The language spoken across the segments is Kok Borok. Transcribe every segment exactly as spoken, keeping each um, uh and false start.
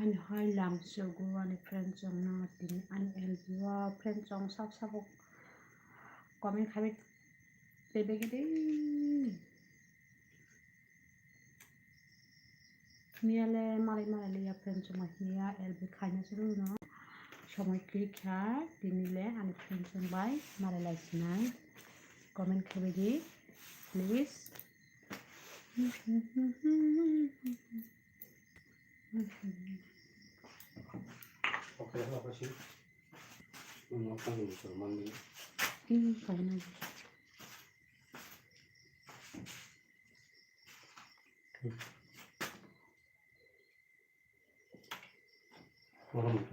Hai lamsogo ani friend chongno tini ani L B o friend chong sab sabo comment khabai tebegede. Miyale malai malai liya friend chongma hiya L B khaina chwrwngno somoi kwrwi kha tini le ani friend chong bai malai lai sinai comment khabai di please.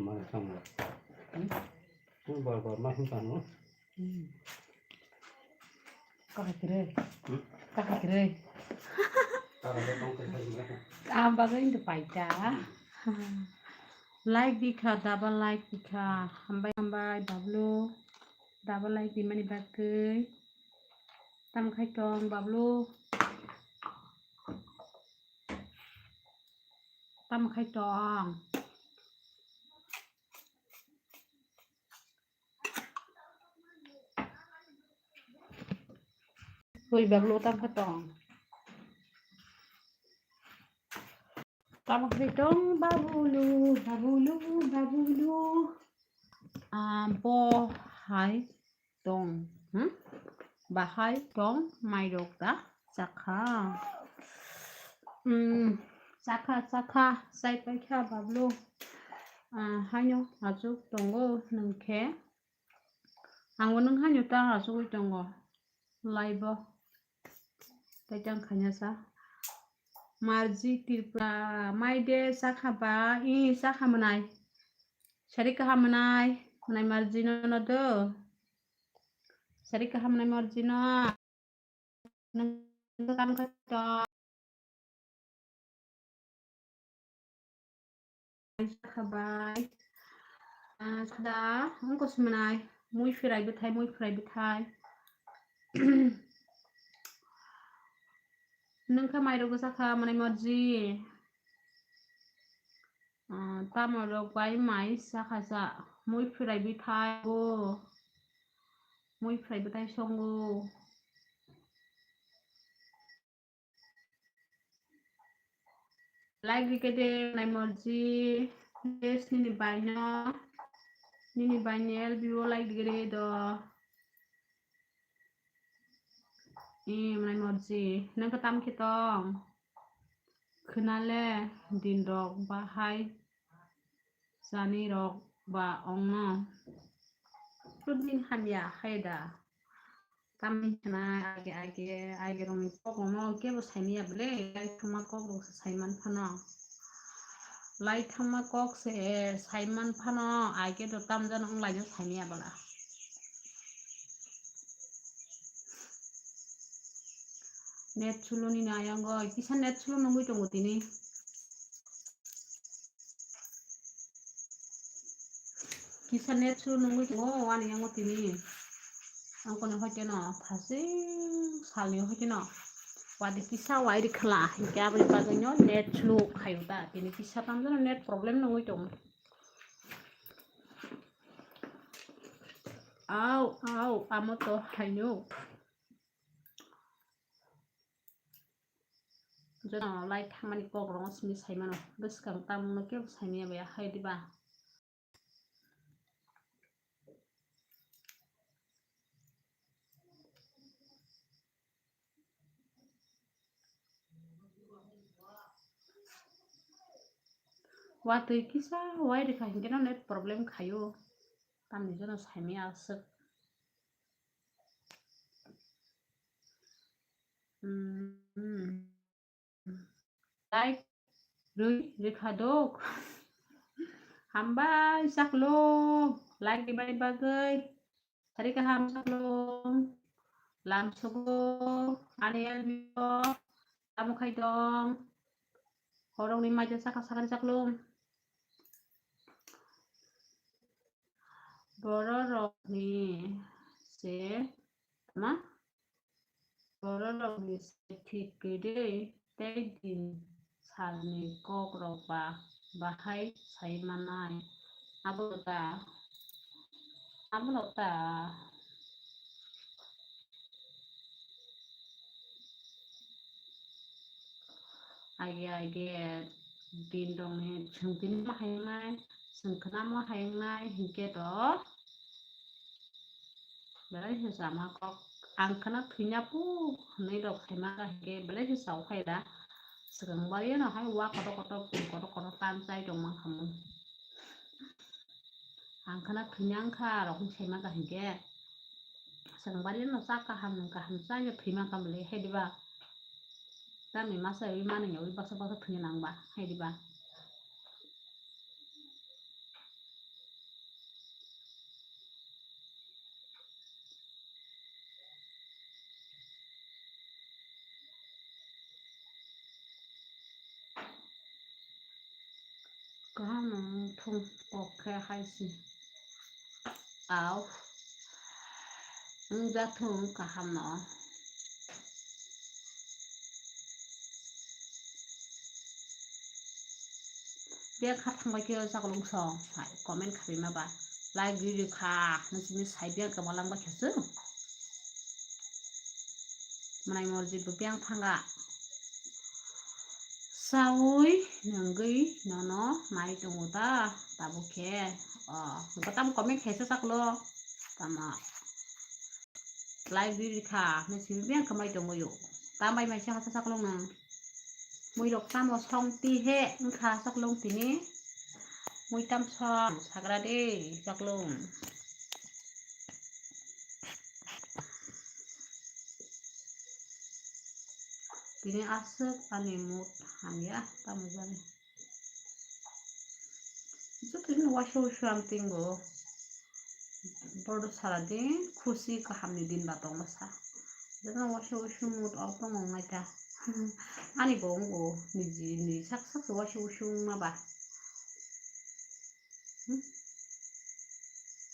Kahai kwrwi. Hmm? Kahai kwrwi. Kahai kwrwi. Kahai kwrwi. Ang bagwi wngkha paita. Like di kha, double like di kha. Hambai, hambai, Bablu. Double like di mani bagwi. Tamo khai tong, Bablu? Tamo khai tong? Oi, Bablu, tamo khe tong. Tamo khe tong, Babulu, Babulu, Babulu. Ah, bo hai tong, hmm? Bahai tong, mairok da chakha. Hmm, chakha, chakha, chai paikha, Bablu. Ah, haino achuk tongo, nwng khe. Angbo nwng haino ta achugwi tongo. Live o. Tei tang khaina sa. Marji Tripura, mai de sakha ba, i sakha mwnai. Sari kaham mwnai, mwnai Marji no no do. Sari kaham mwnai Marji no. Nwng kam kha to. Khabai. Ah, sada, wngkha sumnai. Mui phirai bwthai, mui phirai bwthai. Nwng kha mairok bwsa kha, mwnai Marji. Ah, tamo rok bai mai sakha sa, mui phirai bwthai o. Mui phirai bwthai songo. Like rikhe de, mwnai Marji, yes, nini baino, nini baino L B o like rikhe de do. E, mwnai Marji, nwng khe tam khe tong? Khwnale din rok bahai chani rok ba ongno. Protein hamya hai da. Tamni hwnai age age, age rokni kok rokno kebo saimanya bwle, lai thangma kok rok se saiman phano. Lai thangma kok se saiman phano, age do tamjano wng laino saimanya bwla. Net slow ni na yango, kisa net slow nungwi tongo tini. Kisa net slow nungwi tongo, wani yango tini. Angkoni hoite no, phasing salni hoite no. Wadi kisa wai rikhala, hinkhe aboni bagwi no net slow khayo da. Tini kisa tamjano net problem nungwi tongo. Au, au, amo to haino. Jono lai thangmani kok rokno simi saimano, bwskang tamungno kebo saimanya bai hai diba. Watwi kisa wai rikha hinkhe no net problem khaio, tamni jono saimanya aswk. Hmm. Like rwi rikha dok. Hambai chaklung. Like rwmani bagwi. Sari kaham chaklung. Lamsogo ani L B o. Tamo khai tong. Horokni maija saka sakani chaklung. Bororokni se ma? Bororokni se thik kwrwi tei din salni kokrok ba bahai sai manai. Abo ta, abo ta. Age age din rok ni chwng tini ma hai wngnai, chwng khna ma hai wngnai hinkhe to belai se chama kok. Ang khna thwina pu hwnwi rok hai ma kha hinkhe belai se chao khai da. Swkang bari no hai wa kotor kotor, pung kotor kotor tan chai tong ma kha mung. Ang khna thwina wng kha rok sai ma kha hinkhe. Swkang bari no chak kaham nwng kaham chai no thwi ma kha mili hai diba? Tamni masa wi mani wi baksa baksa thwina nang ba hai diba? Kaham no wng thung kok khe hai se. Au. Wngja thung kaham no. Bia kha thangbai khe chakolung song hai comment khabi ma ba. Like video kha nang simi sai bia kama lang ba khe su. Manai morjit bo biang thanga. Saui nungui nono nai tongo ta tabuk khe. O, hwnkhe tamo comment khaisa saklo. Tamo. Like di rikha, nai simi biang khamai tongo yo. Tambai mai sa hasa saklo nang. Mui rok tamo song ti he, wngkha saklo tini. Mui tam song, sagra de, saklo. Tini aswk ani mood hamya, tamo jani. Joto din waisa waisa ang tingo. Bodo sara din khusi kaham ni din ba tongma sa. Joto waisa waisa mood o tongma nai ta. Ani bo wngo niji ni sak sak waisa waisa wngma ba. Hmm?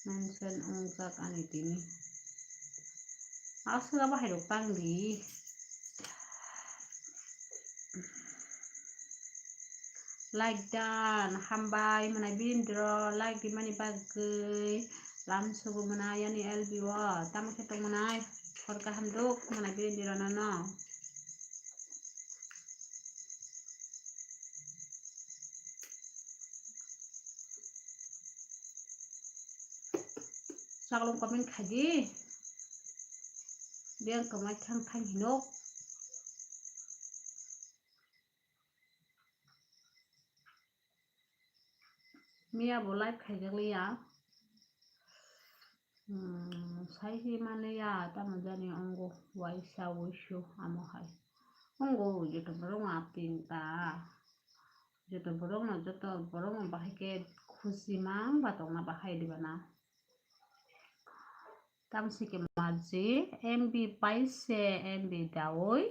Mention wngjak ani tini. Aswk abo hai rok tang di. Like dan, hambai mwnai birindiro, like di mani bagwi. Lam sugu mwnai yani L B o, tamo khe tong mwnai. Hor kaham duk mwnai birindiro nono. Chaklong comment khaidi. Biyang kwmai thang thang hinok. Miya bo live khaijak liya. Hmm, sai si mani ya, tamo jani ongo waisa wuisu amo hai. Ongo joto borok ma apin ta. Joto borok no, joto borok no bahai khe khusi mang ba tongna bahai diba na. Tamsi ke marji, M B paise, M B dawi.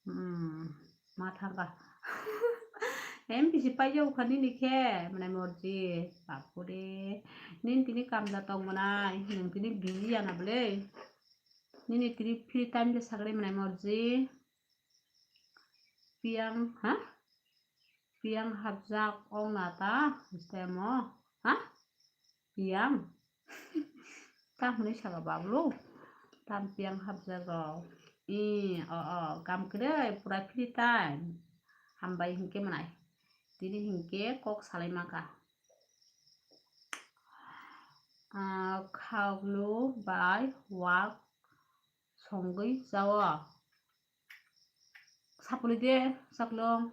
Hmm, ma thangka. M B si paijak kha nini khe, mwnai morji. Bapure. Nini tini kamda tong mwnai, nini tini busy ya na bwle. Nini tini free time de sagre mwnai morji. Piyang, ha? Piyang hapjak ong na ta, stemo, ha? Piyang? Tam hwnwi saka bablu? Tam piyang hapjak rok. I, o, o, kam kwrwi, pura free time. Hambai hinkhe mwnai. Tini hinkhe kok salai maka. Ah, khaklu bai wak songwi chao. Sapulwi de, chaklong.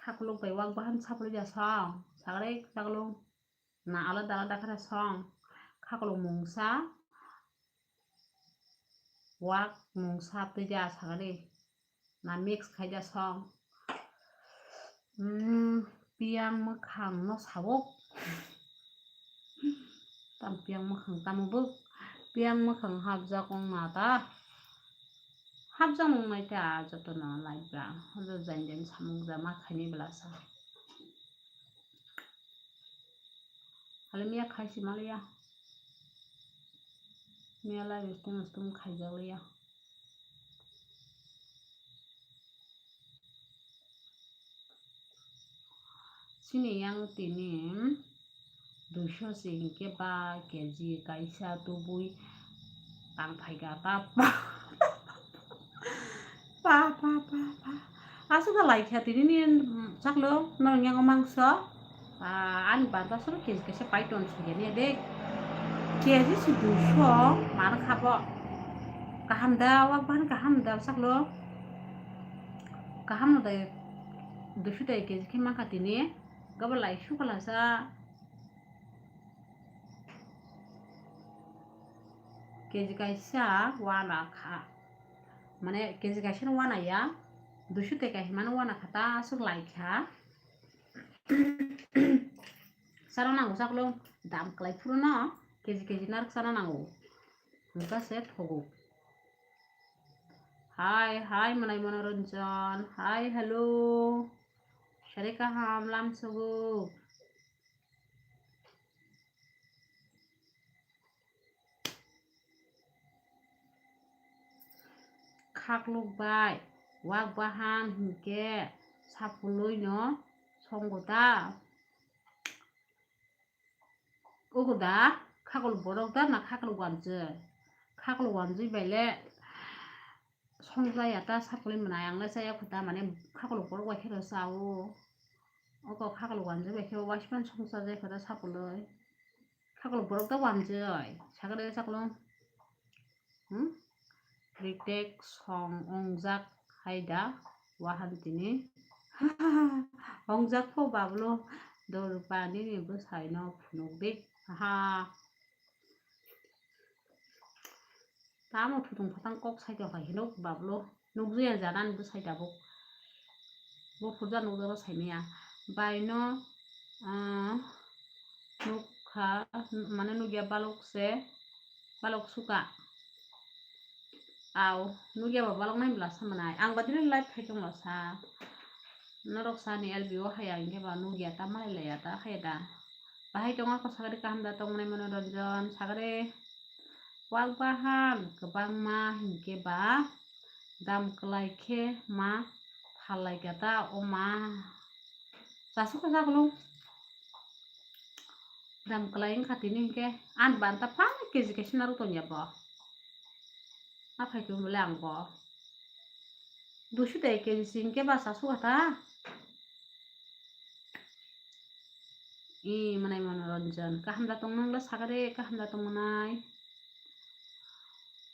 Khaklok bai wak bahan sapulwi de song. Sagre chaklong. Na alada alada khe song. Khaklok mungsa. Wak mungsa twi de sagre. Na mix khai de song. Hmm, piyang mwkhang no sabo. Tam piyang mwkhang tamo bwk. Piyang mwkhang hapjak ong na ta. Hapjak ong nai ta joto no live ba. Hodo jain jain samung jama khaini bwlasa. Hale miya khai si maliya. Miya live stum stum khaijak liya. C Chini yang tini duiso se hinkhe ba K G kaisa tubui tang phaikha ta. Pa, pa, pa, pa. Aswk da laikha tini ni, mm, chaklo norok yang mangso. Ah, ani banta soro K G kaisa paiton sugya ni de. K G se duiso mar khabo. Kaham da, wak bahan kaham da chaklo. Kaham no da duiso da K G khe mankha tini. Gabal lai sukala sa K G kaisa wana kha. Mane K G kaisa no wana ya. Duiso teka himano wana kha ta aswk lai kha. Saro nango chaklo dam kwlai phuru no K G K G narwk chana nango. Hwnkha se thogo. Hi, hi, Manai Manoranjan. Hi, hello. Sari kaham lam sugo. Khakluk bai wak bahan hinkhe sapului no songo da. Ogo da, khakol borok da na khakol wanjwi? Khakol wanjwi bai le songjaya ta sapului mwnai, ang le chaya kho ta, mane khakol borok bai khe rw cha o. Ogo khakol wanjwi bai khe bo waismani songcha jai kho ta sapului. Khakol borok da wanjwi, sakhe de chaklo. Hmm? Retake song ongjak hai da wahan tini. Ongjak pho bablo dor pani ni bwsai no phunuk di. Ha. Tamo thutung phatang kok sai tong khai hinuk bablo. Nukjaya jana ni bwsai tabuk. Bo phurja nukjagwi saimaya. Baino, ah, nukha, mane nukya balok se, balok suka. Aw, nukya ba balok nai bwla sa manai. Ang badino live khai tongla sa. Norok sa ni L B o haya hinkhe ba nukya ta malai laya ta haya da. Bahai tongo kho sagri kaham da tongmani Manoranjan sagri. Wak bahan kwbangma hinkhe ba dam kwlai khe ma phalai kha ta o ma. Chasuk kha chaklo. Dam kwlai wngkha tini hinkhe ani banta phano K G kaisa narwk tongya bo. Ma phai khe bole ang bo. Duiso de K G se hinkhe ba chasuk kha ta. I manai Manoranjan, kaham da tong nang le sakare, kaham da tong manai.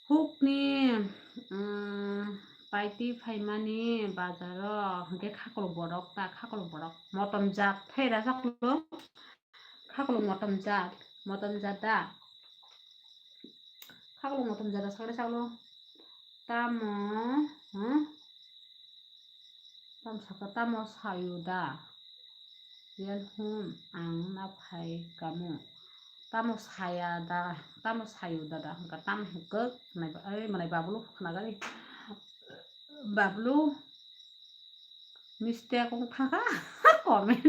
Hukni, mm, paiti phaimani bazaro, hwnkhe khakolok borok ta, khakolok borok. Motom jat thai rajak lo. Khakolok motom jat, motom jat da. Khakolok motom jat da sakare saklo. Tamo, huh? Tamo saka, tamo sayo da. Yel hum, ang na phai kamo. Tamo saya da, tamo sayo da da, hwnkha tamo hwnkhe, nai ba, ai, manai babulu khna gari. Babulu, mistake wng thaka, comment.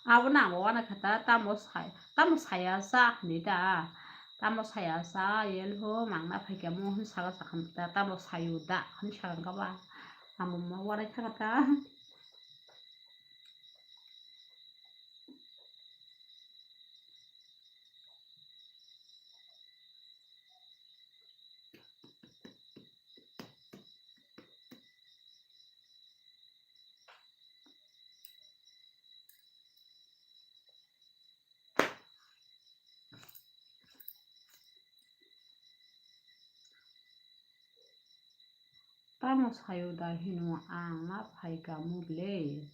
Abo na abo wana khata, tamo sai, tamo saya sa, hini da. Tamo saya sa, yel hum, ang na phai kamo, hwn saka sakha ta, tamo sayo da, hwn sakha ba. Amo ma wana khata. Tamo sayo da hino ang ma phai kamo ble.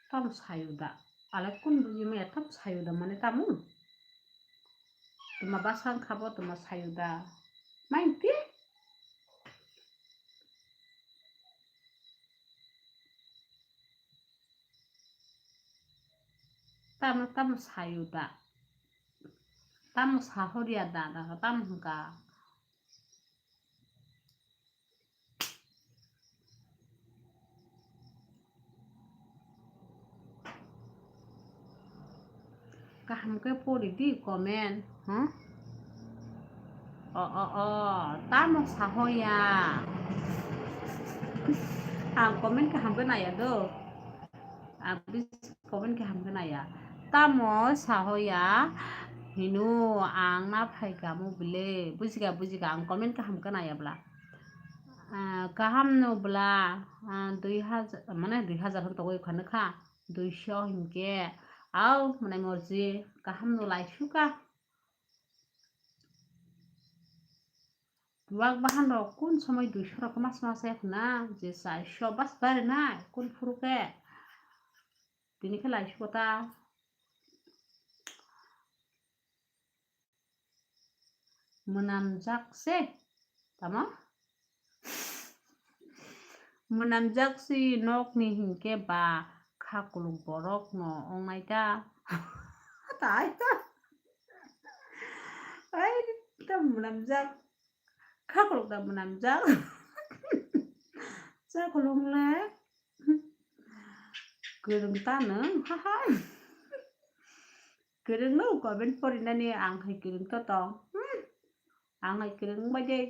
Tamo sayo da. Ale kun buji maya tamo sayo da mane tamo? Tuma basang khabo tuma sayo da. Mainti? Tamo, tamo sayo da. Tamo sahoriya da, da, tamo hwnkha. Kaham khe pori di comment, huh? O, o, o, tamo sahoya. Ang comment kaham khe naya do. Ang bis comment kaham khe naya. Tamo sahoya hino ang na phaikha mo bile. Bujika, bujika, ang comment kaham khe naya bla. Ah, kaham no bla, ah, dui hajar, mane dui hajar hwn togoi kha nokha. Duiso hinkhe, au, mwnai morji, kaham no lai suka. Wak bahan rok kun somoi duiso rok mas mas ya khna, je chaiso bas bare nai, kun phuru khe. Tini khe lai suko ta. Mwnamjak se, tamo? Mwnamjak si nokni hinkhe ba khakuluk borok no wngnai ta. Tai ta. Ai, ta mwnamjak. Khakuluk da mwnamjak. Chakulung le. Kwrwng ta nwng, ha ha. Kwrwng no comment porinani ang hai kwrwng to tong. Hmm. Ang hai kwrwng bai de.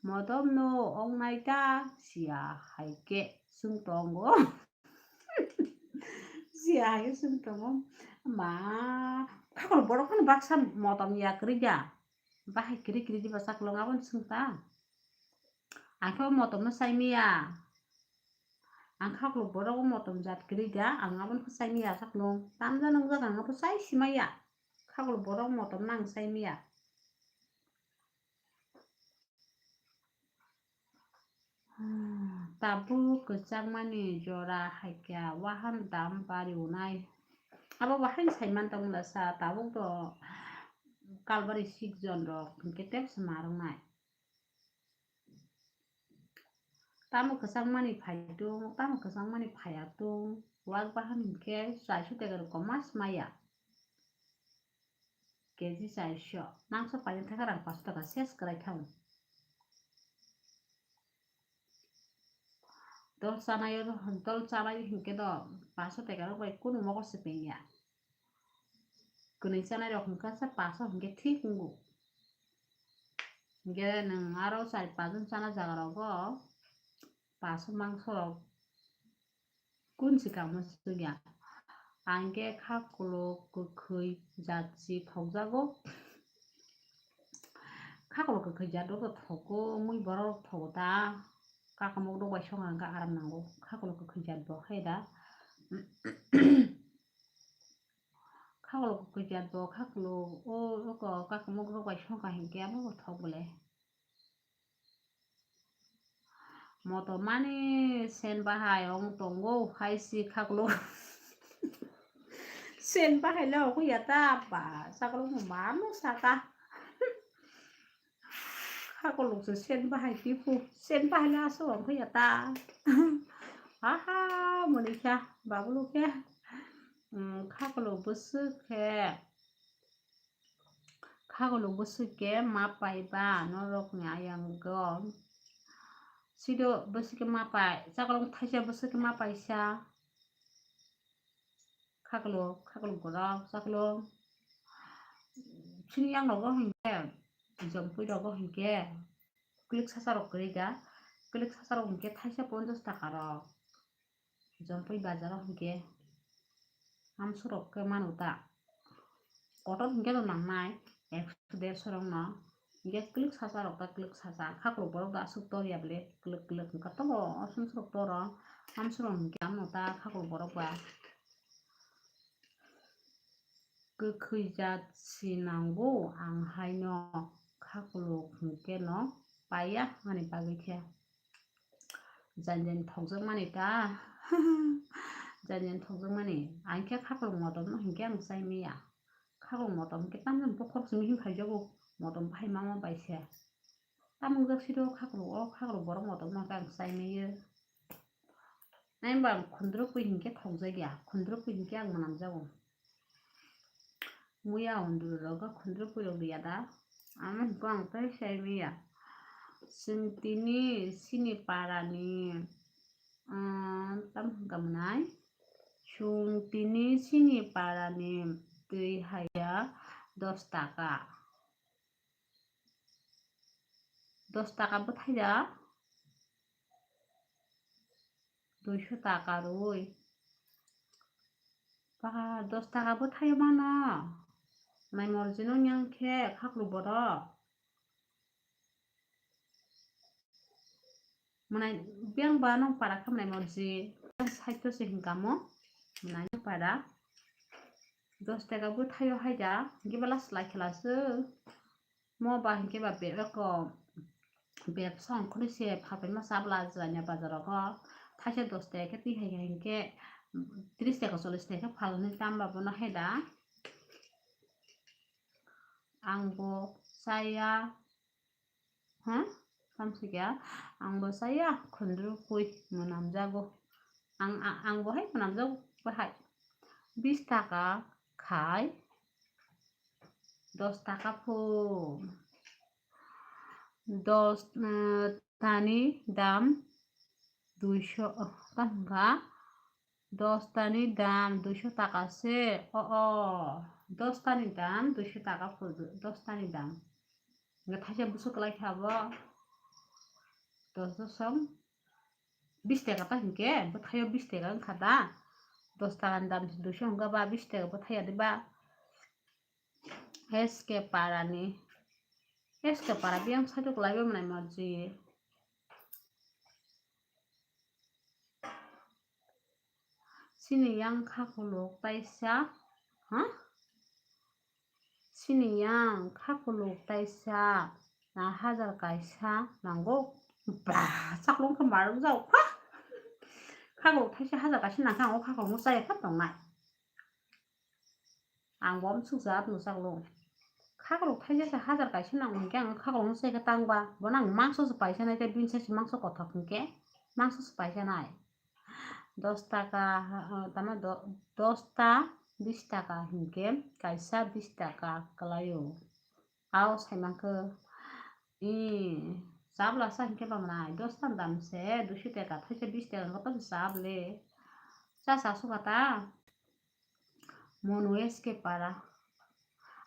Modom no wngnai ta siya hai khe swng tongo. Siya hai khe swng tongo. Ma, khakuluk borok phano baksa modom ya kwrwi da. Bahai kwrwi kwrwi diba chakulung aboni swng ta. Ang khe o motom no chai maya. Ang khakluk borok o motom jat kwrwi da, ang aboni khe chai maya chaklung. Tamjani wngjak ang abo chai si maya. Khakluk borok motom no ang chai maya. Tabuk kwchangmani jora hai khe wahan dam bari unai. Abo wahan sai man tong da sa tabuk do kalbari sik jon rok hinkhe tebsa ma rwngnai. Tamo kwchangmani phai tung, tamo kwchangmani phaiya tung, wak bahan hinkhe chaiso teka rok mas maya. Keji chaiso, mangso paina thaka rang paso taka ses kwrai thang. Dol chanai, dol chanai hinkhe do paso teka rok bai kunu mokol se pengya. Kwnwi chanai rok hwnkha sa paso hinkhe thik wngo. Hinkhe nwng aro char pajon chana jaga rogo paso mangso rok kun si kamo sugya. Ang khe khakluk kwkhwi jat si thokjago. Khakluk kwkhwi jat rok thogo, mui borok rok thogo ta. Kakamuk rok bai song ang khe aram nango. Khakluk kwkhwi jat bo khe da. Khakluk kwkhwi jat bo khakluk o, o kakamuk rok bai song kha hinkhe abo bo thok bole. Motom mani sen bahai ong tongo, hai si khakluk. Sen bahai le ongkha ya ta ba, chakluk mano saka. Khakluk se sen bahai tipu, sen bahai le aswk ongkha ya ta. Aha, mani kha, babulu khe. Hmm, khakluk bwswk khe. Khakluk bwswk khe ma pai ba norokni ayang go. Sido bwswk khe ma pai, chaklung thaisa bwswk khe ma paisa. Khakluk, khakluk borok, chaklung. Chini yang rogo hinkhe, jompui rogo hinkhe, klik sasa rok kwrwi da, klik sasa rok hinkhe thaisa ponchash taka rok. Jompui bazar o hinkhe amswk rok khe manu ta. Kotor hinkhe no nangnai ekso derso rok no. Hinkhe kwlwk sasa rok ta kwlwk sasa. Khakluk borok da aswk tor ya bwle kwlwk kwlwk hwnkha tobo o sumsok toro. Amswk rok hinkhe ano ta khakluk borok ba. Kwkhwi jat si nango ang haino khakluk hinkhe no paiya ani bagwi khe. Jan jan thokjakmani ta. Jan jan thokjakmani. Ang khe khakluk motom no hinkhe ang chai maya. Khakluk motom hinkhe tamjani bokhorok simi him phaijago. Motom bahai mama bai se. Tamung jak siro khakluk o, khakluk borok motom no hinkhe ang chai maya. Nai ba ang khundruk pui hinkhe thokjakya. Khundruk pui hinkhe ang mwnamjago. Muya unduru rogo khundruk pui rok riya da. Amo hinkhe ang tei sai maya. Chwng tini chini parani, ah, tamo hwnkha mwnai? Chwng tini chini parani twi haya dos taka. Dos taka bwthai da. duiso taka rwi. Ba, dos taka bwthaio mano. Nai morjino yang khe khaklu borok. Mwnai biyang ba nong para khamnai morji. Saito se hinkamo. Mwnai para. Dos taka bwthaio haida. Gibala slai khela se. Mo ba hinkhe ba bebak ko bebsa ongkhorwi se phapaima chabla jwlanya bazarogo thaisa dos taka khe twi hai hai hinkhe tris taka chollish taka khe phalnwi tamba bono haida. Ang bo chaya, ha? Tamo sikya, ang bo chaya khundrukwi mwnamjago. Ang, ang, ang bo hai mwnamjago bahai. Bis taka khai dos taka phu. Dos, eh, tani dam duiso, oh, tamo wngkha dos tani dam duiso taka se. O, o, dos tani dam duiso taka phu, dos tani dam. Hingke thaisa busu kwlai kha bo. Dos dosong bis taka ta hingke, bwthaio bis taka wngkha da. Dos taka ni dam se duiso hingke ba bis taka bwthai ya de ba. S K Parani. S K Para biyang saitok laibo mwnai morji. Chini yang khakuluk taisa, ha? Chini yang khakuluk taisa, na hajar kaisa nango. Ba, chaklong khe marwk jao, ha? Khakuluk thaisa hajar kaisa nangkha, ang o khakulukno chaya khe tongnai. Ang bo msuk jat mwchaklo. Khakluk thaisa se hajar kaisa nang hwnkhe ang khaklukno se khe tangba. Bono ang mangso se paisa nai tei bini sai se mangso kothok hwnkhe mangso se paisa nai. Dos taka, ah, tamo do-, dos ta bis taka hwnkhe kaisa bis taka kwlaio. Ao sai mankhe, i, chabla sa hwnkhe ba mwnai, dos ta dam se, duiso taka, thaisa bis taka hwnkhe to chabla. Cha cha sukha ta? Mono S K Para.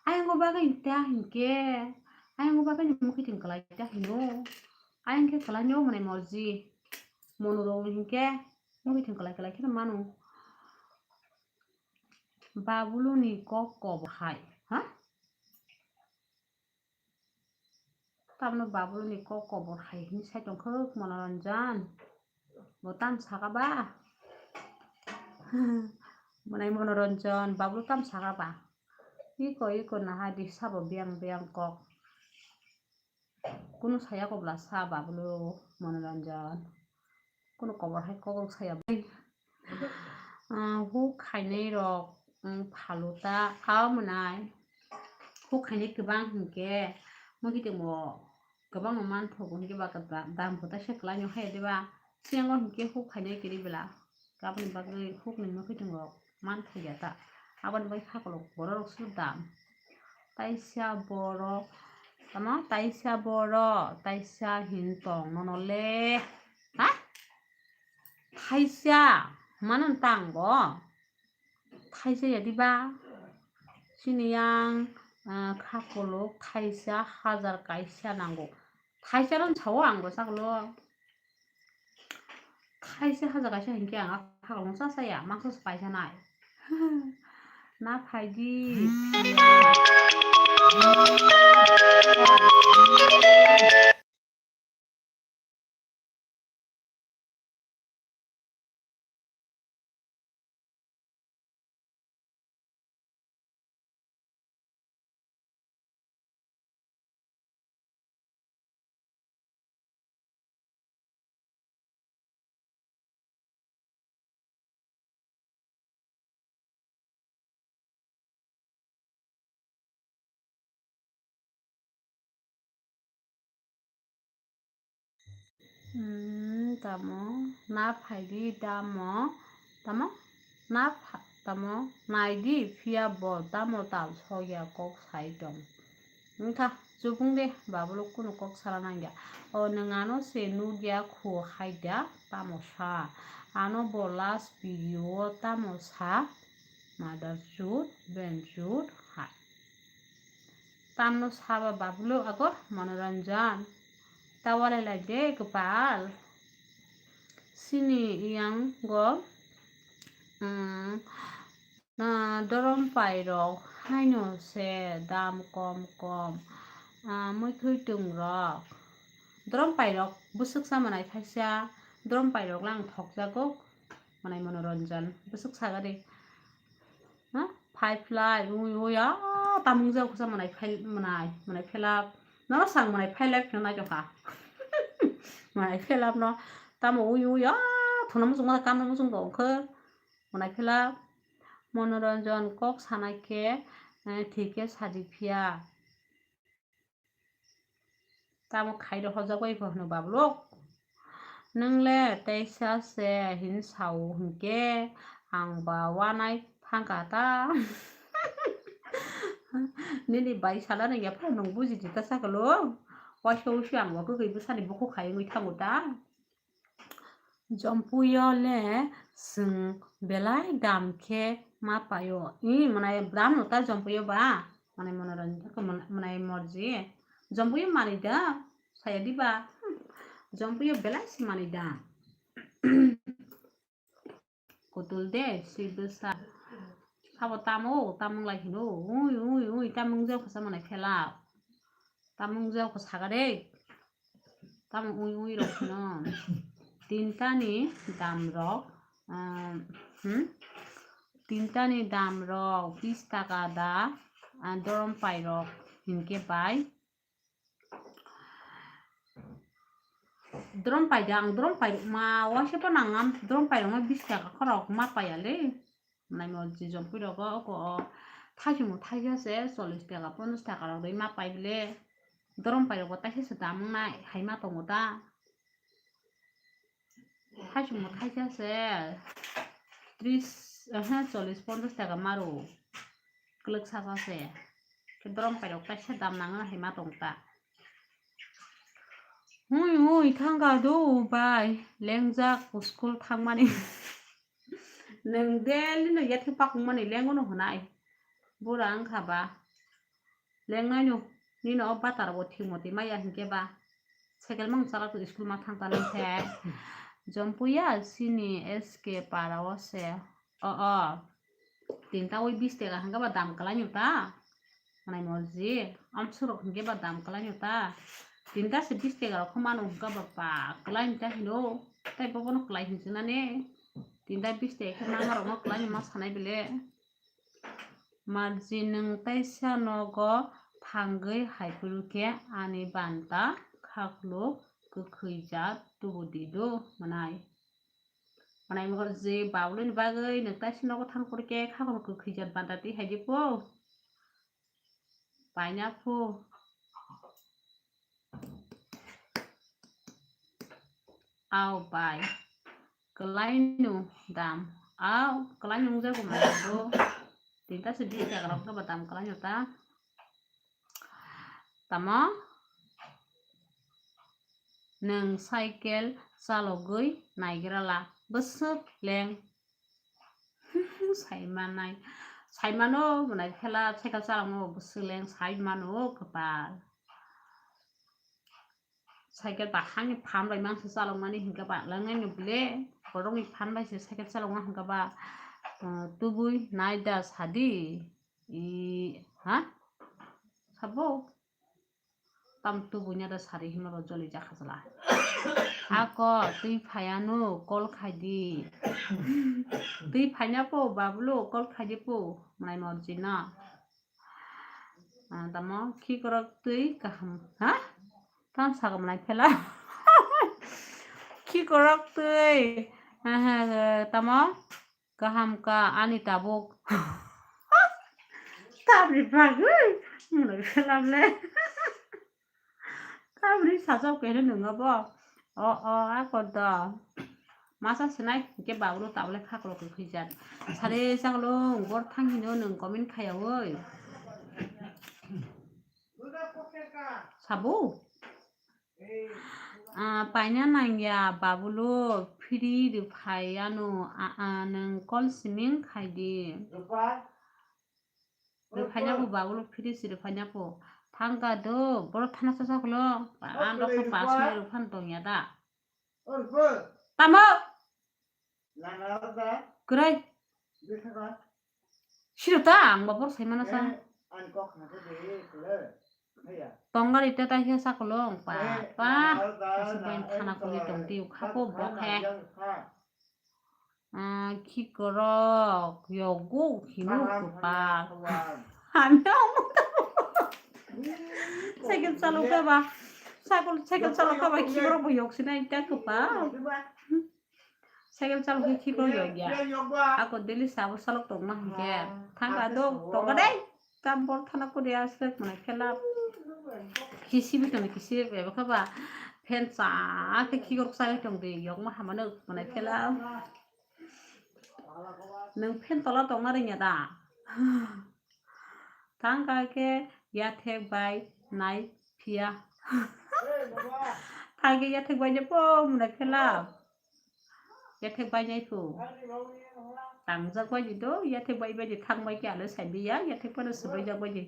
Ayang o bagwi ta hinkhe, ayang o bagwi ni mukhiting kwlai ta hino. Ayang khe kwlai ni o mwnai morji. Mono rok hinkhe mukhiting kwlai kwlai kheno mano. Babuluni kok kobor hai, ha? Tamno Babuluni kok kobor hai hwnwi sai tongkha Monoranjan. Bo tam saka ba? Mwnai Monoranjan, Babulu tam saka ba? Iko, iko naha di sabo biyang biyang kok. Kunu saya kobla sa Babulu Monoranjan. Kunu kobor hai kok saya bai. Ah, huk khainai rok, mm, phalu ta, ah, mwnai. Huk khainai kwbang hinkhe, mukhiting bo kwbangma manthogo hinkhe ba dam bo taisa kwlaino hai diba? Siyango hinkhe huk khainai kwrwi bela. Aboni bagwi hukni mukhiting rok manthoya ta. Aboni bagwi khakolok borok rok se dam. Taisa borok, tamo taisa borok, taisa hin tong nono le. Ha? Thaisa mano tang bo. Thaisa ya diba? Chini yang, ah, khakolok thaisa hajar kaisa nango. Thaisa ron sao ang bo saklo. Thaisa hajar kaisa hinkhe ang khakolok cha cha ya, mangso se paisa nai. Na phaidi. Hmm, tamo na phaidi damo, tamo na pha-, tamo naidi phiya bo tamo tal sokya kok sai tong. Wngkha, chubung de, Babuluk kunu kok sala nangya. O, nwng ano se nukya khu hai da, tamo sa. Ano bo last video o tamo sa, mother chut, ben chut, hai. Tamno saba Babuluk ago Manoranjan. Tawalai lai de kwpal. Chini yango, um, ah, dorom pairok haino se dam kom kom, ah, muikhwtwng rok. Dorom pairok bwswk cha manai thaisa, dorom pairok lang thokjago, manai Monoranjan bwswk sagari. Ha? Phai phlai, ui, ui, ah, tamung jao khusa manai phai, manai, manai phelap. Nono sang manai phailap no naitokha. Manai phelap no. Tamo ui, ui, ah, thuna muchung ma, kam muchung bo wngkhe. Manai phelap. Monoranjan kok sanai khe, eh, thik khe saji phiya. Tamo khairo hojak bai bo hwnwi bablok. Nwng le teisa se hin sao hinkhe ang ba wanai thangkha ta. Nini bai sala nang yapha nwng buji di ta sakalo. Waisa wisi ang bo kwrwi bwsani bukhuk khai wngwi thango ta. Jompuyo le chwng belai dam khe ma paio. I mwnai dam no ta jompuyo ba? Mwnai Monoranjan, mwnai Morji. Jompuyo manwi da, saya di ba? Jompuyo belai se manwi da. Kutul de, si bwsa. Sabo tamo, tamung lai hino. Ui, ui, ui, tamung jao khusa mwnai phela. Tamung jao khusa ga de. Tamo ui ui rok no. Tintani dam rok, ah, hmm? Tintani dam rok bis taka da, ah, dorom pai rok hinkhe bai. Dorom pai da, ang dorom pai rok ma waisa pa nang am, dorom pai rok ma bis taka khorok ma paiya le. Mwnai Morji jompuyo rogo oko o thaichung thai khe se chollish taka, ponchash taka rok rwi ma pai bile. Dorom pai rok bo taisa se dam wngnai hai ma tongo da. Thaichung thai khe se tris, aha, chollish ponchash taka ma rw. Kwlwk saka se. Khe dorom pai rok taisa dam nang hai ma tong ta. Hui hui thangka do bai lengjak school thangmani. Nwng daily no yathwi pakung mani lengono hwnai. Bura wngkha ba. Lengnai no. Nino o bata rogo thik motwi maya hinkhe ba. Cycle mang chalak school ma thang tanai khe. Jompuya chini S K para o se. O o. Tinta ui bis taka hinkhe ba dam kwlai no ta. Mwnai Morji. Amsuk rok hinkhe ba dam kwlai no ta. Tinta se bis taka rok khe mano hinkhe ba pa kwlai no ta hino. Tai bobono kwlai hinwi nani. Tinta bis taka khe mama rokno kwlai ma sanai bile. Marji nwng taisa nogo thangwi hai phuru khe ani banta khaklo kwkhwi jat tubu di do mwnai. Mwnai Morji Babuluni bagwi nwng taisa nogo thang phuru khe khaklo kwkhwi jat banta twi hai di po. Paina phu. Au bai. Kwlaino dam. Au, kwlaino wngjago mano bo. Tinta se bis taka rok ba dam kwlaino ta. Tamo? Nwng cycle chalogwi naigrala. Bwswk leng. Saimanai. Saimano, mwnai phela cycle chalangno bwswk leng saimano kwpal. Cycle ba hani phan bai mangsa chalokmani hinkhe ba langnai no bile. Borokni phan bai se cycle chalokma hinkhe ba, uh, tubui naida sadi. I, ha? Sabo? Tam tubui naida sadi hinmaro joli jakha jala. Ako twi phaiano call khaidi. Twi phaina po Babulu call khaidi po. Mwnai Morji no. Ah, tamo khikorok twi kaham. Ha? Tam sagamlai phela. Khikorok twi. Ah, tamo kaham ka ani tabuk. Tabri bagwi. Mwnai phela le. Tabri sajak kene nungo bo. O, o, a kodo. Masa sinai, ke Babulu tabule khaklo kwkhwi jat. Sare chaklo, bor thang hino nwng comment khaya oi. Sabo? Ah, paina nangya, Babulu, phiri rwphai ano, a, a, nwng call siming khaidi. Rwphaina bo Babulu phiri si rwphaina bo. Thangka do, boro thana chacha kholo. Ang rok khe pass mai rwphan tongya da. Tamo? Kwrwi. Siro ta ang bo bor sai mano sa. Tongari ta ta he sa kolong pa pa. Asa bai thana kuli tong ti kha ko bok he. Ah, khikrok yogo hino kwpal. Ano. Cycle chalok kha ba. Cycle, cycle chalok kha ba khikrok bo yok sinai ta kwpal. Cycle chalok khe khikrok yok ya. Ako daily sabo chalok tong ma hinkhe. Thangka do tongka dei. Tam bol thana kuri aswk mwnai phela. Kisi bitoni kisi bebakha ba. Phen cha khe khikrok chai tong di yokma hamano mwnai phela. Nwng phen tola tongna rwngya da? Thangka khe yathek bai nai phiya. Thangkhe yathek bai je po mwnai phela. Yathek bai nai phu. Tangjak bai di do, yathek bai bai di thang bai khe alo sai di ya, yathek phano swbai jak bai di.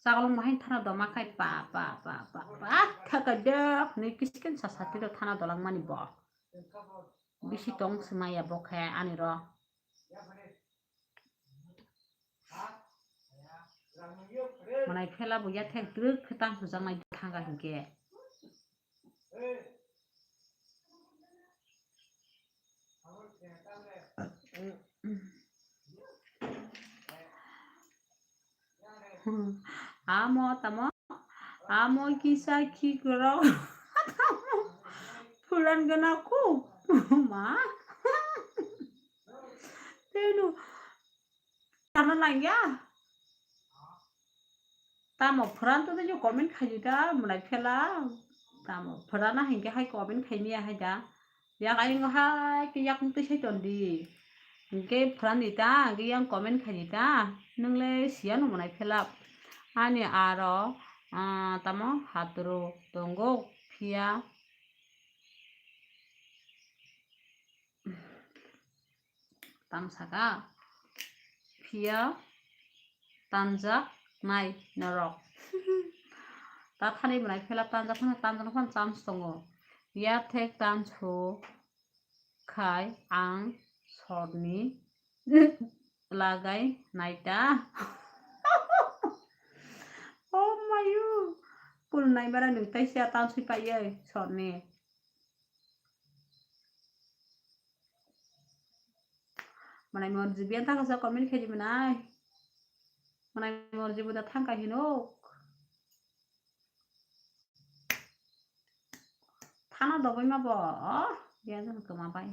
Chakolong bahai thana doma khai pa, pa, pa, pa, pa, thaka de, hwnwi kisken sa sati do thana dolang mani bo. Bisi tong swmaya bo khe ani ro. Mwnai phela bo yathek twrwk khe tang sujaknai thanga hinkhe. Amo tamo, amo kisa khikrok. Phuran gana ku ma. Tenu tana langya. Tamo phuran to tei comment khaidi da mwnai phela. Tamo phuran na hinkhe hai comment khaimiya hai da. Yak ayung hai khe yak twi sai ton di. Hinkhe phuran di ta, hinkhe yang comment khaidi ta. Nwngle siya no mwnai phela. Ani aro, ah, tamo hatro tongo phiya. Tang saka phiya tanjak nai norok. Ta thani mwnai phela tanjak phano, tanjak phano chance tongo. Yathek tansu khai ang sorni lagai naita. Oh mayu, pul nai bara nung taisa tansui paiye sorni. Mwnai morji biyan thangkha sa comment khaidi mwnai. Mwnai morji bo da thangkha hinok. Thana dobai ma bo. Oh, biyan thangkha ma bai.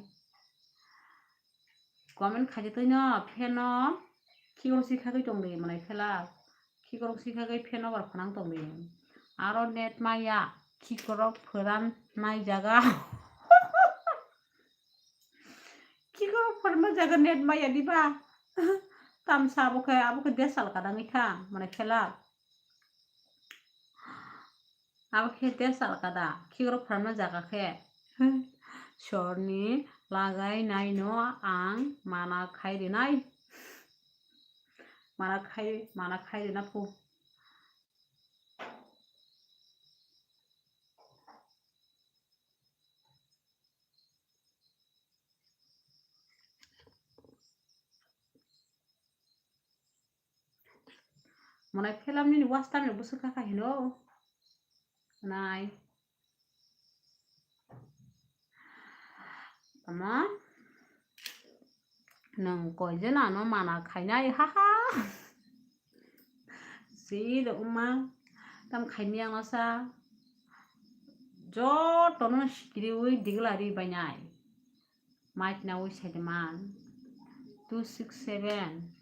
Comment khaidi twi no pheno. Khikrok si khagwi tong di mwnai phela. Khikrok si khagwi pheno bar phanang tong di. Aro net maya khikrok phoran nai jaga. Khikrok phoran nai jaga net maya diba. Tamsa abo khe, abo khe desal kadangwi tha mwnai phela. Abo khe desal kada, khikrok pharma jaga khe. Sorni lagai nai no ang mana khai rinai. Mana khai, mana khai rina phu. Mwnai phela nini waste time ni bwswk kha kha hino. Nai. Tamo? Nwng koi jena no mana khainai, ha ha. Si rwma tam khaimya no sa. Joto no sikiriwi digla ri bainai. Might na wi saidiman. Two six seven.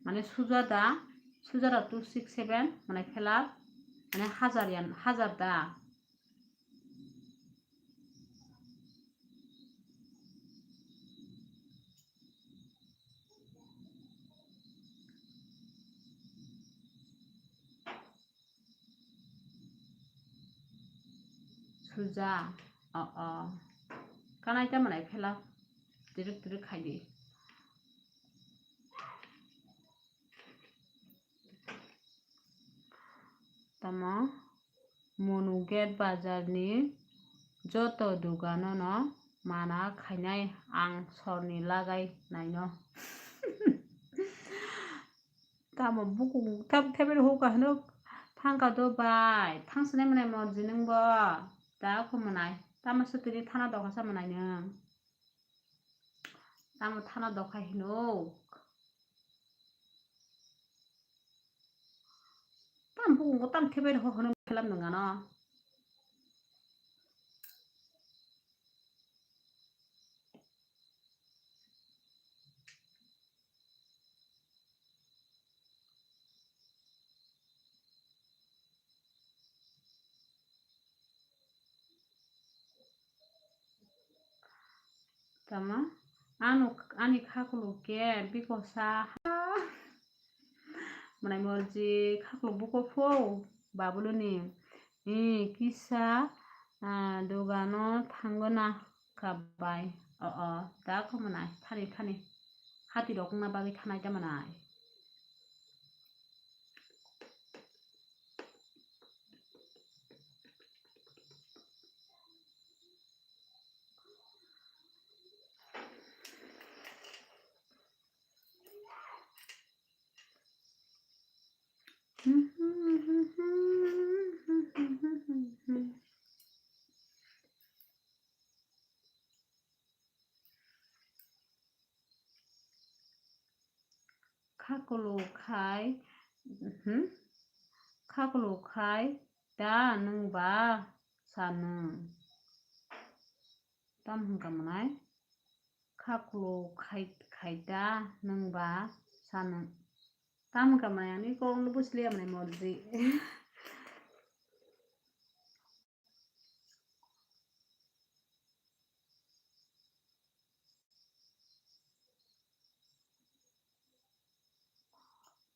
Mane sujada, sujada two six seven, mane phela, mane hajar yan, hajar da. Suja, o, o. Kanai ta mwnai phela. Tirik tirik khai di. Tamo? Monu Gate bazar ni joto dugano no mana khainai ang sorni lagai naino. Tamo bukung tam thebel huka hino thangka do bai thangsinai manai morji nungbo. Da kho manai tamo sutini thana dokha sa manai nung. Tamo thana dokha hino. Tam bukung tam thebel ho hino khelam nung ano. Tama, ano, ani khakuluk khe bikosa ha. Manai morji khakuluk buko pho, babuluni. Eh, kisa, ah, dogano thangona kabai. O, o, da kho manai, thani, thani. Hati rok wngna bagwi thanai ta manai. Khakuluk khai, hmm? Khakuluk khai ta nwng ba sa nwng. Tam hwnkha mwnai? Khakuluk khai, khai ta nwng ba sa nwng. Tam hwnkha mwnai? Ani kok no busi liya mwnai morji.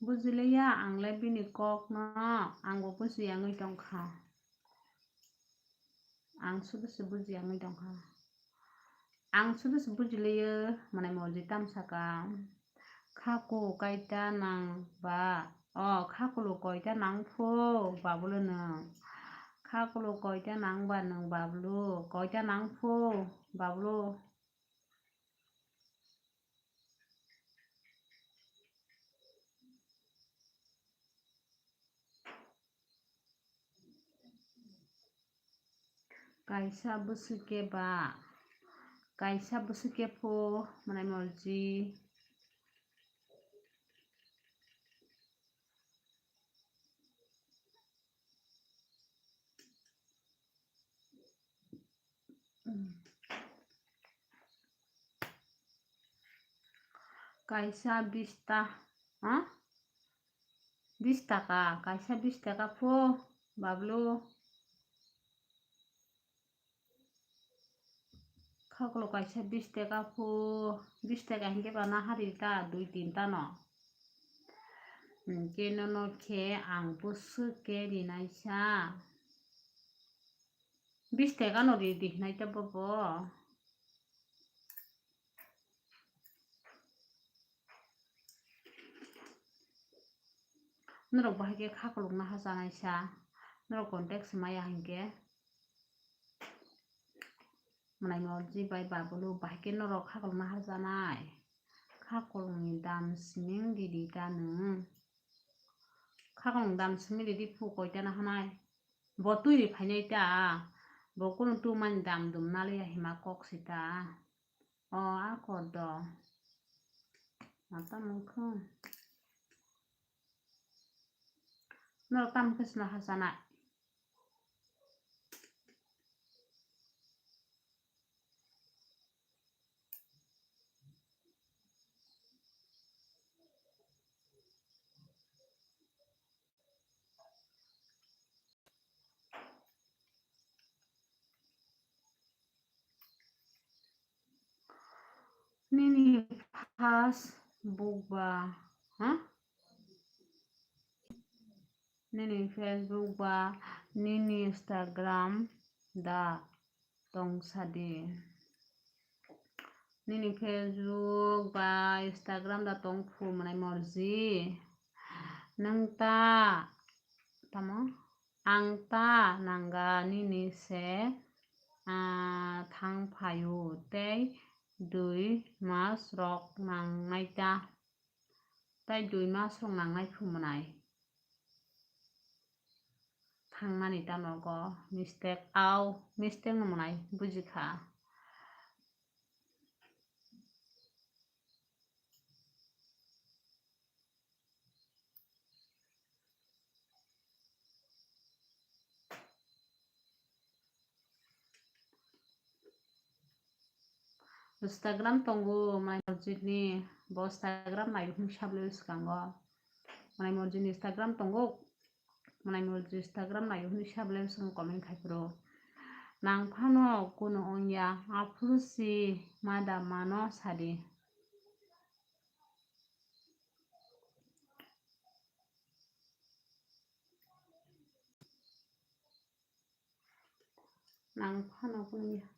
Bujiliya ang le bini kok no, ang bo buji yangwi tongkha. Ang sudu se buji yangwi tongkha. Ang sudu se bujiliyo, mane morji tam saka. Khaku kaita nang ba, o khakuluk koita nang phu, babulu nwng. Khakuluk koita nang ba nwng babulu, koita nang phu, babulu. Kaisa bwswk khe ba, kaisa bwswk khe phu mwnai morji. Kaisa bis ta, ha? Bis taka, kaisa bis taka phu, bablu. Khakuluk kaisa bis taka phu, bis taka hinkhe ba na hari ta dui tin ta no. Hinkhe nono khe ang bwswk khe rinaisa. Bis taka no ri di hinai ta bobo. Norok bahai khe khakuluk naha chanai sa, norok contact se maya hinkhe. Mwnai morji bai babulu bahai khe norok khakuluk naha chanai. Khakuluk ni dam sining ridi ta nwng. Khakuluk ni dam sining ridi phu koita nahanai. Bo twi ri phainai ta. Bo kunu tumani dam dum naliya hima kok sita. O a kor do. Ma tamo wngkha? Norok tamo khe sino ha chanai? Nini Facebook ba, ha? Nini Facebook ba, nini Instagram da tong sadi. Nini Facebook ba Instagram da tong phu mwnai morji. Nwng ta, tamo? Ang ta nangga nini se ah, thang phaio tei dui mas rok nangnai ta, tei dui mas rok nangnai phumunai. Thangmani ta nogo mistake, au mistake no mwnai bujikha. Instagram tongo, Manai Morjit ni, bo Instagram nai hwn sabole swkango. Manai Morjit ni Instagram tongo, Manai Morjit Instagram nai hwn sabole swkang comment khai phuru. Nang phano kuno wngya, aphuru si mada mano sadi. Nang phano kuno ya.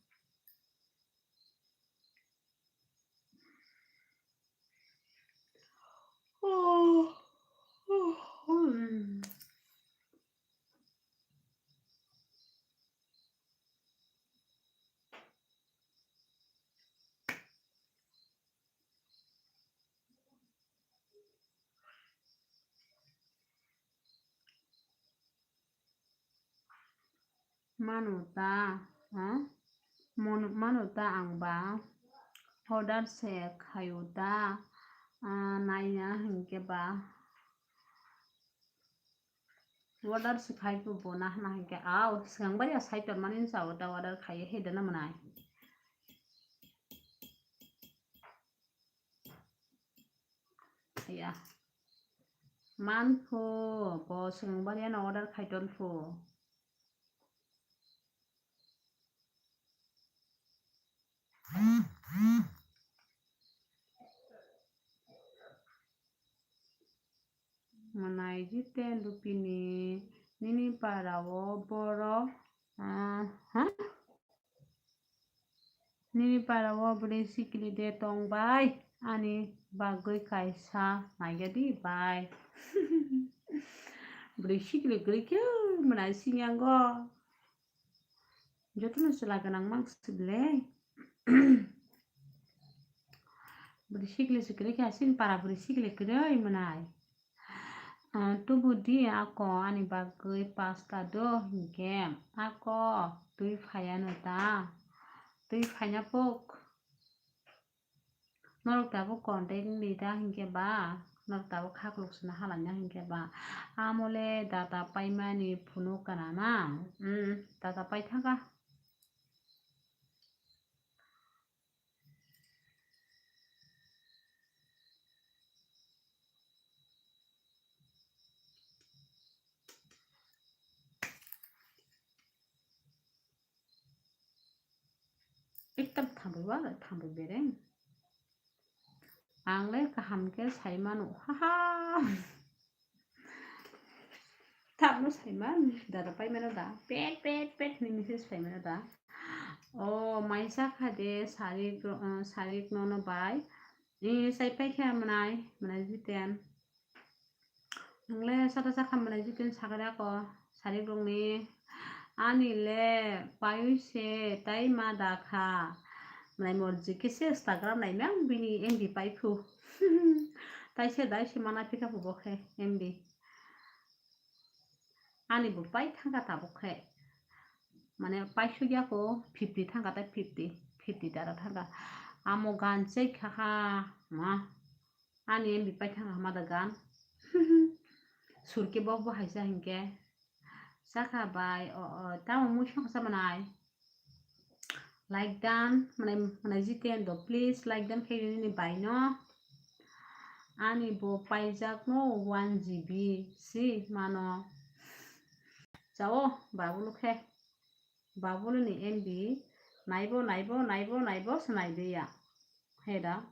Mano ta, ha? Mon-, mano ta ang ba order se khaio ta, ah, naina hinkhe ba order se khai bo bo na hana hinkhe, au, swkang bai ya sai tongmani sa order, order khaiye he dana mwnai. Ya. Man phu, bo swkang bai ya no order khai ton phu. Mwnai Jiten Lupini, nini para o borok, ah, ha? Nini para o bwrwi sikli de tong bai, ani bagwi kaisa naiya di bai. Bwrwi sikli kwrwi khe mwnai singyango. Jotono chwla gwnang mang sibile. Bwrwi sikli sikli khe aswk para bwrwi sikli kwrwi mwnai. Ah, tubu di ako ani bagwi pasta do hinkhe ako twi phaiya no ta. Twi phaina pok. Norok tabuk contact wngwi ta hinkhe ba, norok tabuk khakluk sina halaina hinkhe ba. Amole data paimani phunuk kana na? Mm, data paithaka. Ekdam thambwi wa, thambwi bereng. Ang le kaham khe sai mano, haha. Tabno sai man, dada pai mano da. Pet, pet, pet hinwi message phai mano da. O, mai sa kha de, sarik ro-, uh, sarik nono bai. E, sai pai khe mwnai, mwnai Jiten. Ang le sata sakha mwnai Jiten sakha de ako, sarik rokni. Ani le paiwi se tai ma da kha. Mwnai Morjit khe se Instagram nai mang bini M B pai phu. Tai se dai se mana phi kha phu bo khe M B. Ani bo pai thang kha tabuk khe. Mane pai sugya ko fifty thang kha, tai fifty, fifty tara thang kha. Amo gan chai kha kha ma. Ani M B pai thang kha ma da gan. Sur khe bo bo hai sa hinkhe. Sakha bai, o, o, tamo mui song sa manai. Like dan, mwnai, mwnai Jiten do, please like dan khe nini bai no. Ani bo paijak no one G B si mano. Chao, babulu khe. Babulu ni M B naibo, naibo, naibo, naibo se nai de ya. He da.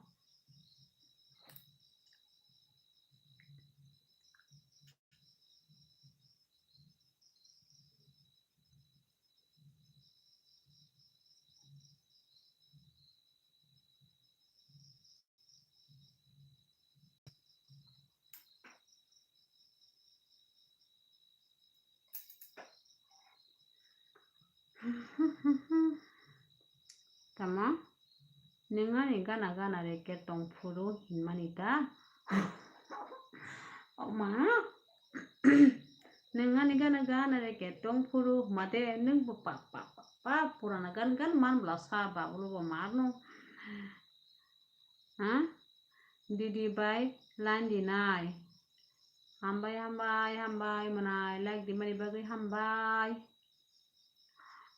Nwng ani gana gana re ke tong phuru hinmani ta? O ma. Nwng ani gana gana re ke tong phuru hwmate nwng bo pa, pa, pa, pa purana gan gan man bwla sa ba ulo bo ma no. Ha? Didi bai line di nai. Hambai, hambai, hambai, mwnai like di mani bagwi hambai.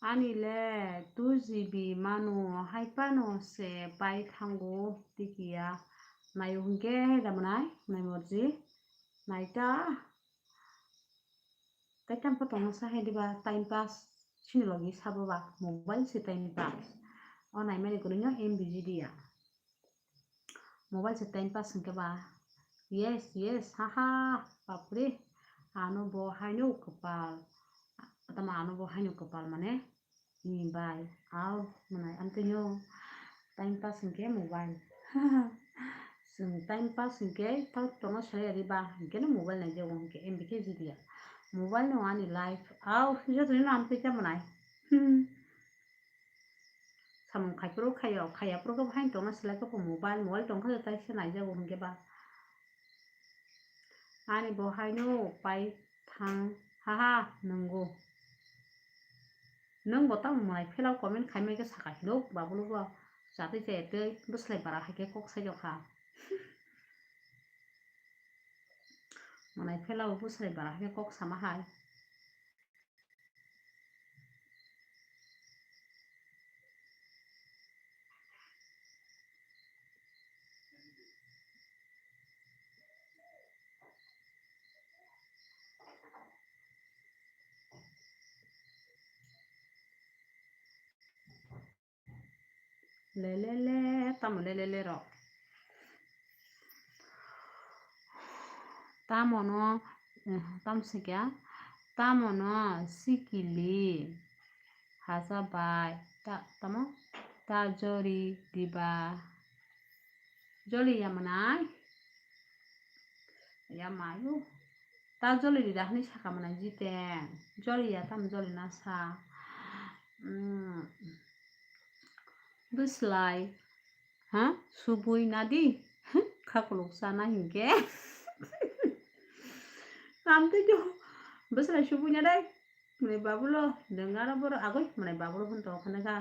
Ani le two G B mano, hai phano se pai thango, tikiya. Nayo hwnkhe hai da mwnai, mwnai morji. Nai ta. Tai tamo tongna sa hai diba, time pass. Chini logi sabo ba, mobile se time pass. O naimani kwrwino M B G diya. Mobile se time pass hwnkhe ba. Yes, yes, haha, bapre. Ano bo haino kwpal. Tamo ano bo haino kwpal mane. Ni bai, ao, mwnai, amtwino time pass hwnkhe mobile. Chwng time pass hwnkhe tamo tongna sai ari ba, hwnkhe no mobile nai jago hwnkhe M B K G diya. Mobile no ani life, ao, joto no amtwi tamo nai. Hmm. Samung khai phuru khaio, khaiya phuru khe haino tongna silai khe bo mobile, mobile tongkha tai se naijago hwnkhe ba. Ani bo haino pai thang, haha, nwngo. Nwng bo tamo mwnai phelao comment khaimai khe sakha hinwi babulu bo chatwi chayatwi bwslai bara hai khe kok saijokha. Mwnai phelao bwslai bara hai khe kok sama hai. Le, le, le, tamo le, le, le rok. Tamo no, eh, tamo se kya? Tamo no sikili. Haja bai. Ta, tamo? Ta jori diba. Joli ya mwnai? Ya mayo. Ta joli di da hwnwi sakha mwnai Jiten. Joli ya tamo joli na sa. Mm. Bwslai. Ha? Subui na di. Kha kuluk sana hinkhe. Amtwi do. Bwslai subui na dai. Mwnai babulo. Dengaro boro agoi. Mwnai babulo hwn to khana kha.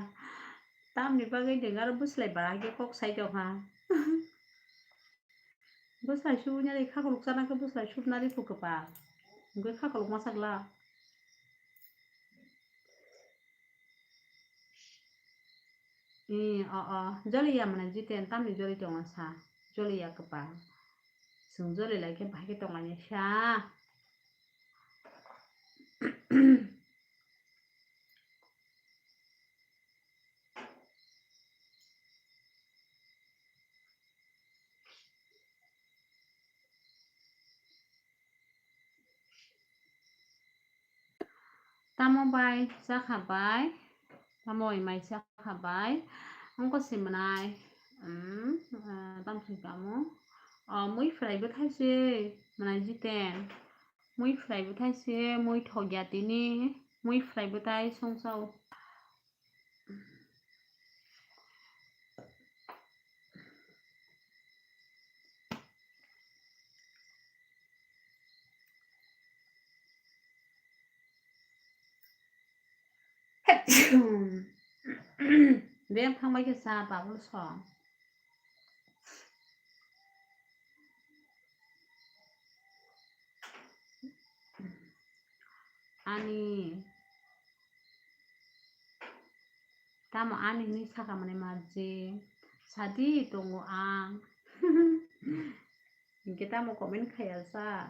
Tamni bagwi dengaro bwslai bara hinkhe kok sai tong kha. Bwslai subui nari kha kuluk chana khe bwslai sub nari phu kwpal. Hwnkhe kha kuluk ma sakla. Ee, o, o. Joliya mwnai Jiten tamni joli tongo sa. Joliya kwpal. Chwng joli lai khe bahai khe tonglainai sa. Tamo bai chakha bai, tamo bai mai chakha bai, wngkha se mwnai, um, ah, tamo se tamo, oh, mui fry bwthai se mwnai Jiten. Mui fry bwthai se, mui thokya tini, mui fry bwthai songchao. Beng thangbai khe cha babul song. Ani. Tamo ani hinwi sakha mwnai marji. Sadi tongo ang. Hinkhe tamo comment khaiya sa.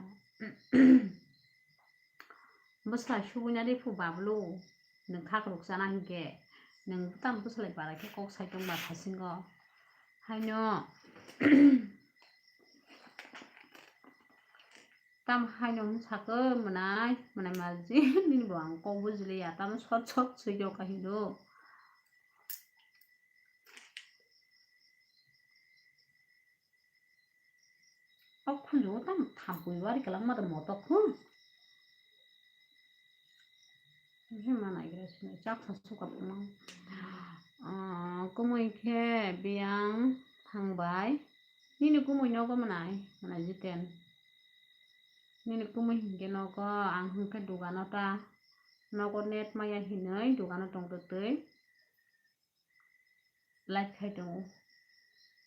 Bwsla subui nadi phu bablu. Nwng kha kwrwk chana hinkhe. Nwng tamo bwslai bara khe kok sai tongba thasingo. Haino. Tamo haino wng sakhe mwnai, mwnai marji, nini bo ang kok bujiliya, tamo sot sot swijokha hinwi. O khunju tamo thampui wari kwlangma tong motok khu. Hima naigra sini chaksa suka puma. Ah. kumui khe biyang thangbai. Nini kumui nogo mwnai, mwnai Jiten. Nini kumui hinkhe nogo, ang hinkhe dugano ta. Nogo net maya hinwi dugano tongtwtwi. Like khai tongo.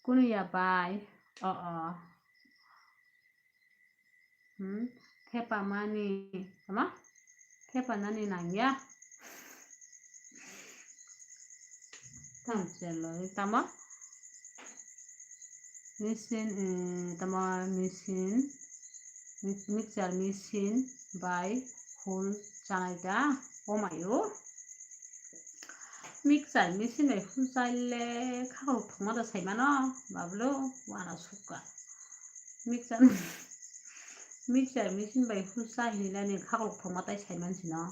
Kunu ya bai. O, o. Hmm. Thepa mani. Tama? Thepa nani nangya. Tam chelo. Tama? Machine, eh, tama machine. Mix-, mixer machine bai hul chanai da. O mayo. Mixer machine bai hul chaile khakrok thwngma da sai mano, bablo, wana sukha. Mixer, mixer machine bai hul cha hinlani khakrok thwngma tai sai man sino.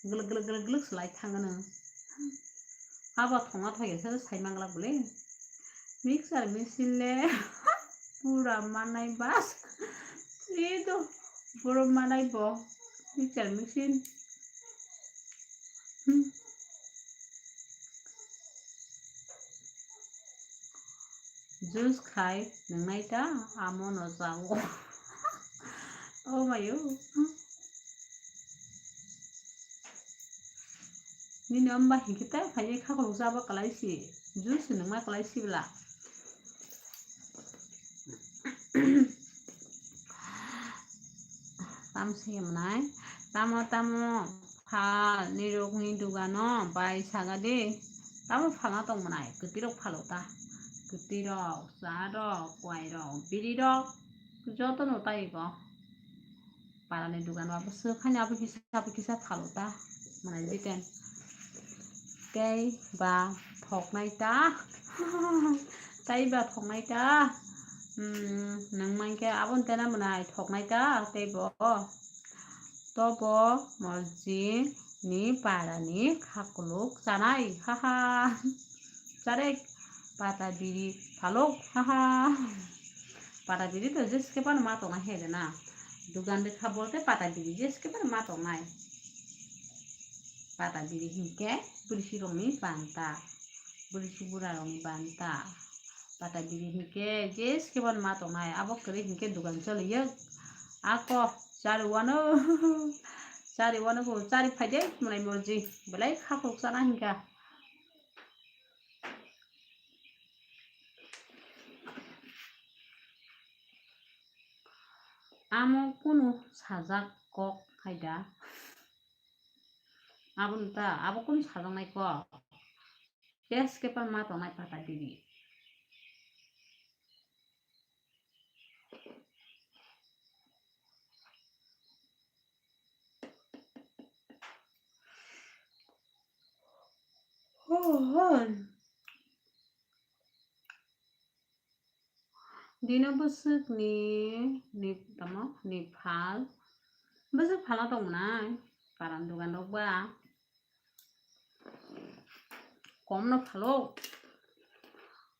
Glwk, glwk, glwk, glwk se lai thangano. Abo thwngma thai se sai manglak bole. Mixer machine le pura manai bas. Edo pura manai bo. Mixer machine. Hmm. Juice khai nwngnai ta, amo no jago. Oh mayo. Nini amba hinkhe ta khaye khakolok jaba kalai si. Juice nungma kalai si bla. Tam se mwnai. Tamo, tamo. Phal nirokni dugano bai sagadi. Tamo phalna tong mwnai. Kwtwirok phalo ta. Kwtwirok, cha rok, kwai rok, biri rok. Jotono tai go. Parani dugan abo swk haino abo kisa abo kisa phalo ta. Mwnai Jiten. Tei ba thoknai ta. Tei ba thoknai ta. Hmm, nung mankhe aboni tena mwnai thoknai ta tei bo. Tobo morji ni parani khakuluk chanai. Haha. Charek pata biri phalok. Haha. Pata biri to jeske phano ma tongnai hai de na. Dugan de kha bolte pata biri jeske phano ma tongnai. Pata biri hinkhe bwrwisi rokni banta. Bwrwisi bura rokni banta. Pata biri hinkhe jeske phano ma tongnai. Abo kwrwi hinkhe dugan choliyo. Ako chari wano. Chari wano bo chari phaide mwnai morji. Belai khaphok chana hinkha. Amo kunu sajak kok hai da. Abo nta, abo kunu sajaknai kok. Jeske phano ma tongnai pata biri. Dino bwswk ni, ni tamo ni phal. Bwswk phalna tong mwnai. Paran dugan rok ba. Kom no phalo.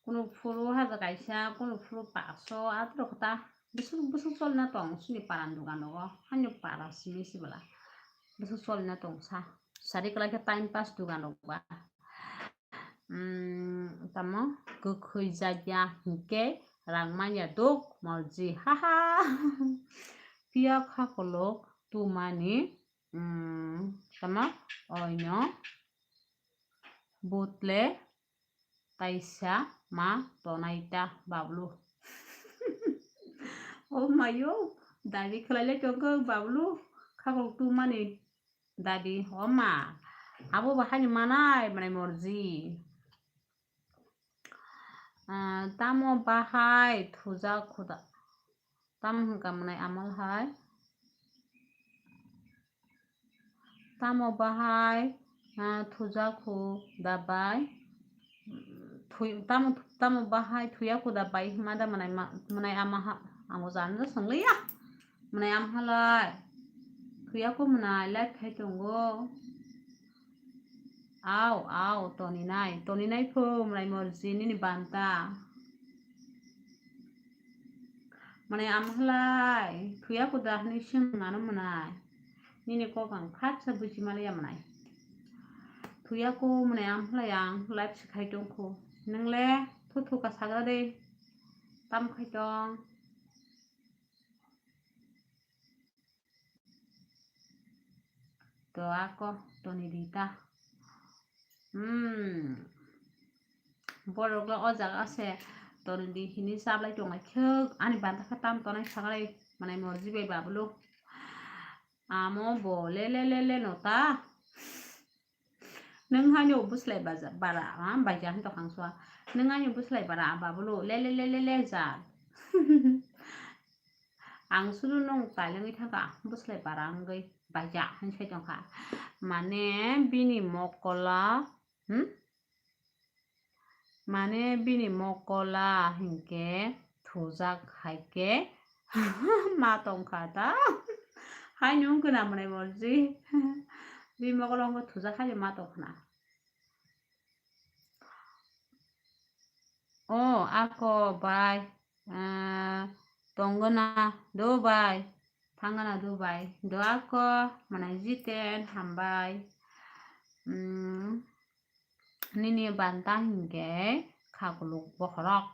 Kunu phuru haja kaisa, kunu phuru paso, atro kota. Bwswk, bwswk cholna tong sini paran dugan rogo. Haino para simi sibala. Bwswk cholna tong sa. Sari kwlai khe time pass dugan rok ba. Hmm, tamo kwkhwi jakya hinkhe rang manya duk morji. Haha. Phiya khakolok tumani, hmm, tamo oino butle taisa ma tonai ta bablu. Oh mayo, dabi khwlailai tongkha bablu, khakolok tumani. Dadi, o ma, abo bahai ni manai, manai morji. Ah, tamo bahai thuja khuda. Tamo hwnka mwnai amal hai. Tamo bahai, ah, thuja khu da bai. Thui-, tamo, tamo bahai thuya kuda bai hima da mwnai ma-, mwnai ama ha, amo jani da swngliya. Mwnai ama halai. Thuya ku mwnai light khai tongo. Au, au, toni nai. Toni nai pho mwnai morji nini banta. Mwnai ama halai. Thuya kuda hwnwi swng ano mwnai. Nini kok ang khatsa buji maliya mwnai. Thuya ku mwnai ama halai ang live se khai tongkho. Nwngle thuthu ka sagra de. Tam khai tong. To ako toni di ta. Hmm. Borok lo o jaga se toni di hini chablai tongnai khuk ani banta khe tam tonai sagra de. Manai morji bai babulu. Amo bo le le le le no ta. Nwng haino bwslai baja-, bara, ah, baija hinto khangsua. Nwng haino bwslai bara, ah, babulu, le, le, le, le, le, ja. Ang suru nwng tailangwi thangkha, bwslai bara wngwi baija hin sai tongkha. Mane bini mokola, hmm? Mane bini mokola hinkhe thujak hai khe ma tongkha ta. Haino wngkha na mwnai morji. Bini mokola wngkha thujak hai ma tongkha na. O ako bai, ah, tongna do bai, thangna do bai. Do ako mwnai Jiten hambai. Hmm. Nini banta hinkhe khakluk bokhorok.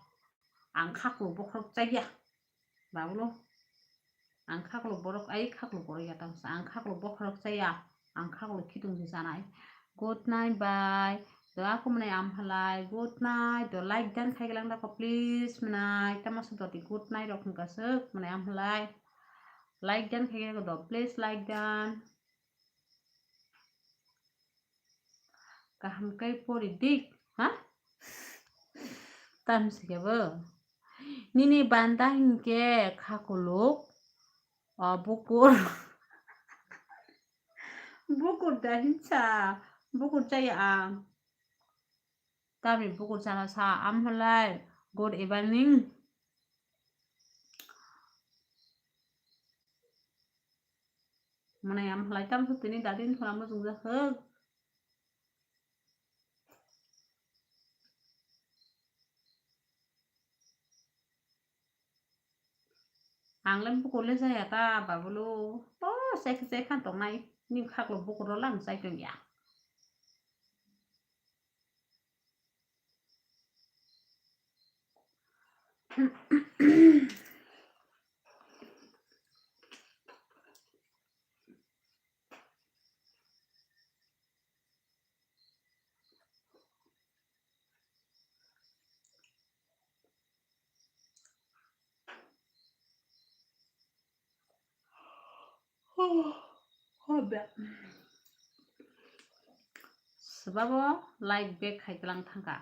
Ang khakluk bokhorok chaya. Babulo. Ang khakluk borok, ai khakluk borok ya tangsa. Ang khakluk bokhorok chaya. Ang khakluk khitung se chanai. Good night, bye. Do ako mwnai amhalai. Good night. Do like dan khai glang dako, please, mwnai. Tama sa doti good night rok hwnkha swk, mwnai amhalai. Like dan khai glang do, please, like dan. Kaham khe pori dik, ha? Tam se khe bo. Nini banta hinkhe khakuluk, o bukur. Bukur da hinsa, bukur chaya ang. Tamni bukur chana sa, amhalai, good evening. Mwnai amhalai tamso tini dadin thwlamo chwngjakhwk. Ang le bukur le jaya ta, babulo. O, se khe se khan tongnai. Ni khaklo bukur rw lang chai tongya. Hoda. Swbabo like back khai tlang thangkha.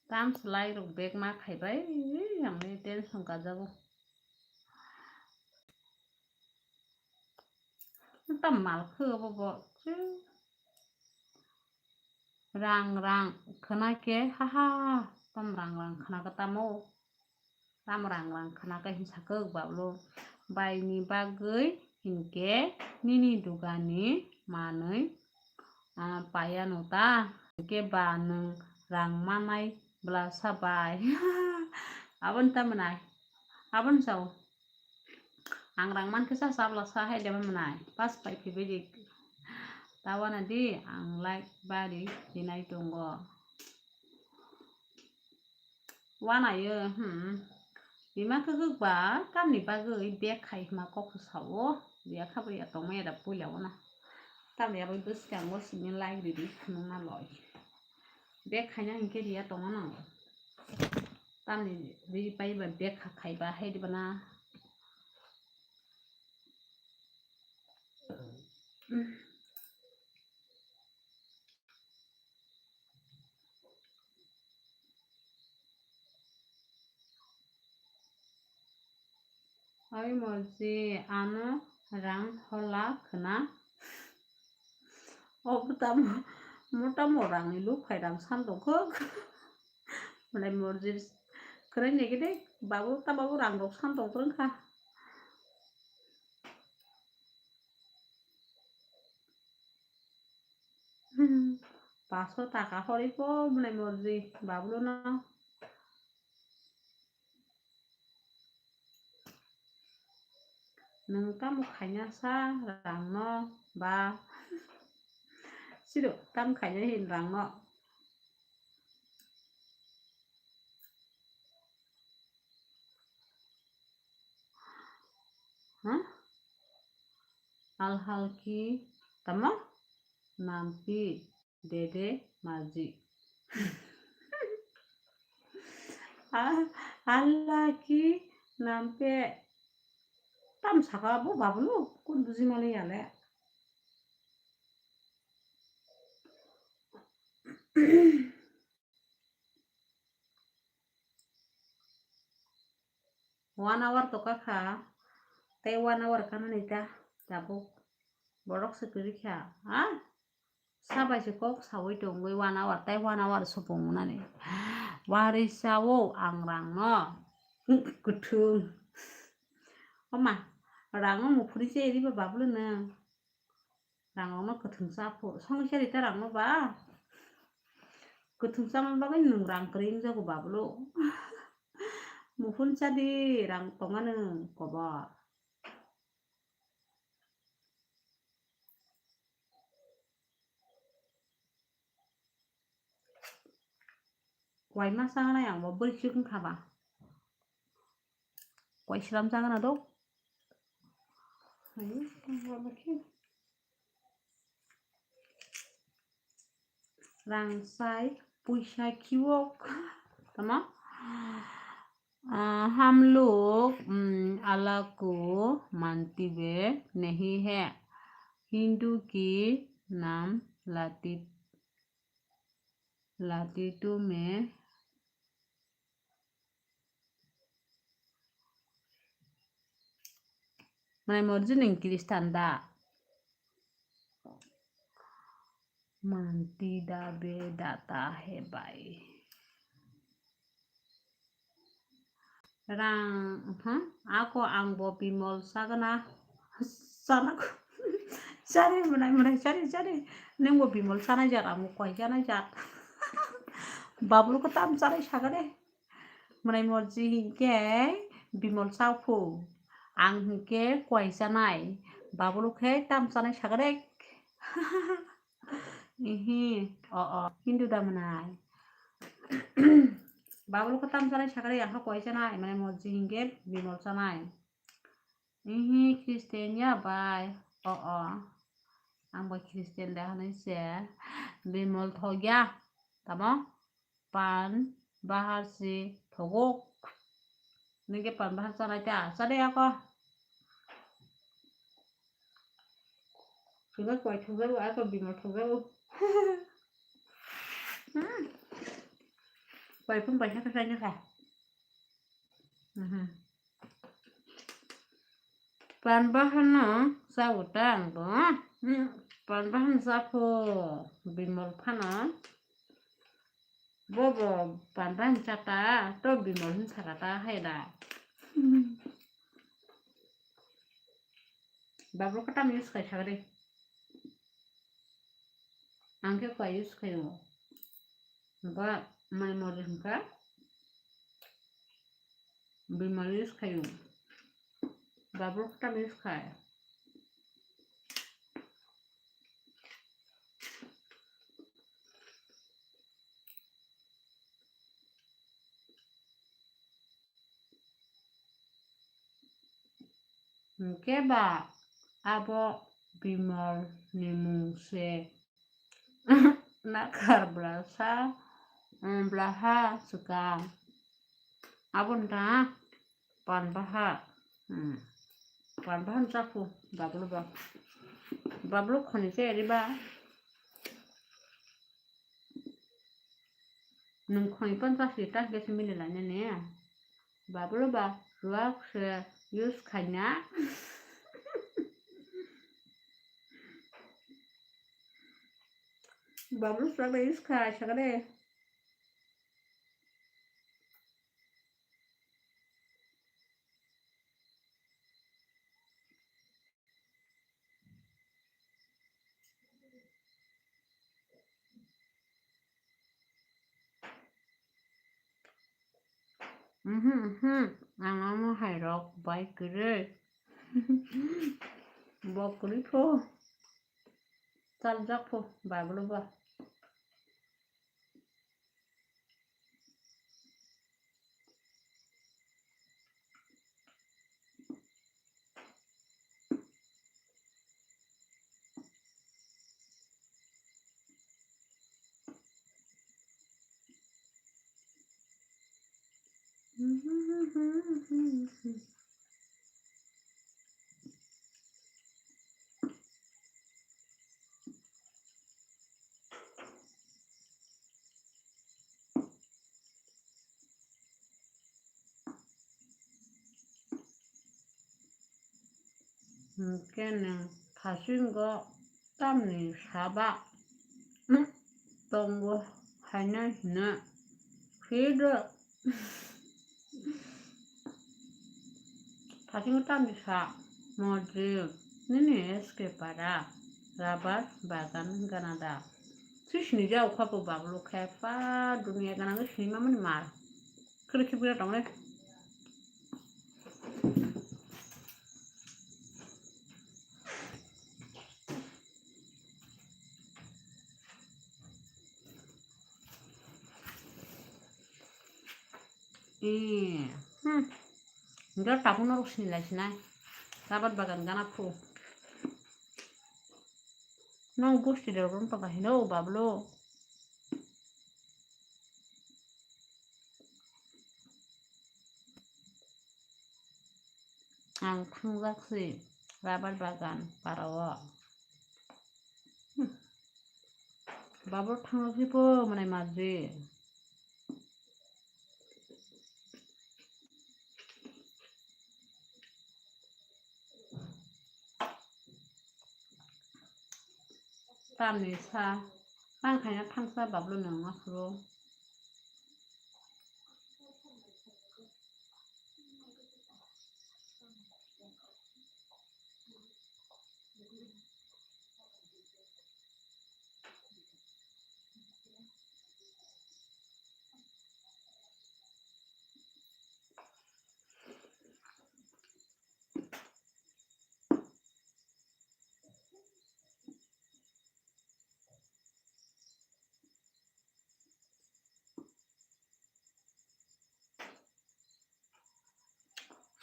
Tam se like rok back ma khaibai, ang ni tension kajago. Tam mal khe obo bo. Rang rang khna khe, ha ha ha. Tam rang rang khna khe tamo. Tam rang rang khna khe hinsa khe babulo. Bai ni bagwi hinkhe nini dugani manwi, ah, paya no ta. Hinkhe ba nwng rang manai bwlasa bai. Aboni ta mwnai. Aboni sao. Ang rang mankhe sa chabla sa hai de mwnai. Pas pai phibidi. Ta wana di ang like bari hinai tongo. Wanayo, hmm. Bima kwkhwk ba tamni bagwi bag khai hima kok sao. Biya kha bwya tongmaya da puila wana. Tamni abo bwskango simi like ridi khwnwngma loi. Bag khaina hinkhe riya tongmano. Tamni ri pai ba bag kha khaiba hai diba na. Oi morji ano rang hola khna. O bwtamo motamo rangni luk phai rang san tongkhwk. Mwnai morji kwrai nai gede babu ta babu rang rok san tong kwrwngkha. Paso taka hori po mwnai morji babulo no. Nwng tamo khaina sa rangno ba? Siro tam khaina hin rangno? Ha? Alhalki tamo nampi dede maji. Ah, alhalki nampe tam saka bo babulu kun buji male yale. One hour to kakha, tei one hour kanani ta tabuk borok se kwrwi kha, ha? Sabai se kok sawi tongwi one hour, tei one hour supung nani. Wari sao ang rang no. Kuthung. Oma, rang no muphuri se riba babulu no. Rang rokno kwthwng cha phu. Songwi cha di ta rang no ba. Kwthwng cha man bagwi nwng rang kwrwi wng jago babulu. Muphun cha di rang tong ano kobo. Kwai ma cha nai ang bo bwrwi chuk wng kha ba. Kwai slam cha gana do. Rang sai puisa khiwok. Tama? Ah, ham log, mm, alako mantibe nahi hai. Hindu ki naam lati, lati tu main. Mane morji ning Kristan da. Manti da be data he bai. Rang, ha? Ako ang bo Bimol sagana. Sana ko. Chari mwnai mwnai chari chari. Neng bo Bimol sanai jat, ang bo kwai sanai jat. Bablu ko tam chari sagade. Mwnai morji hinkhe Bimol chaphu. Ang hinkhe kwai chanai. Babulu khe tam chanai sagrek. Ihi, o, o, Hindu da mwnai. Babulu khe tam chanai sagrek, ang khe kwai chanai. Mwnai morji hinkhe Bimol chanai. Ihi, Christian ya bai? O, o. Ang bai Christian da hwnwi se. Bimol thok ya. Tamo? Pan bahar si thogok. Nini pan bahar chanai ta? Chade ako. Sugar kwai thokjago, ako Bimol thokjago. Hmm. Kwai phung bai kha kha kha. Mhm. Pan bahano chao ta ang bo. Hmm, pan bahano chapho Bimol phano. Bobo pan bahan chata, to Bimol hin sakata hai da. Babru katam use khai sagre. Ang khe kwai use khaio. Ba mai mori hwnka. Bimol use khaio. Babru katam use khai. Hwnkhe ba abo Bimol ni mung se nakhar blasa, um, blaha swkang. Aboni ta pan baha, um, pan bahan chaphu bablu ba. Bablu khoni se riba. Nwng khoni panchas liter gas mili lainani. Bablo ba ruak se use khaina. Bablo ruak da use khai sakade. Mhm, mhm. Ang amo hai rok bai kwrwi. Bo kwrwi pho. Chaljak pho, Bible ba. Hwnkhe nwng phasingo tamni saba tongo haino hino phido. Phasingo tamni sa modril nini S K para rabar bagan gana da. Swi sini ja ukha bo bablo khe pa duniya gana sini mamani mar. Kiri kiri tong le. Eh, hmm. Enggak, tahu norok sinilai sinai. Rabar bagan gana phu. Nang gusti dorong to kahino bablo. Ang thangjak si rabar bagan parao. Hmm. Babur thangjak si po manai marji. Tamni sa, tang khaina thangsa bablo nangma phuru.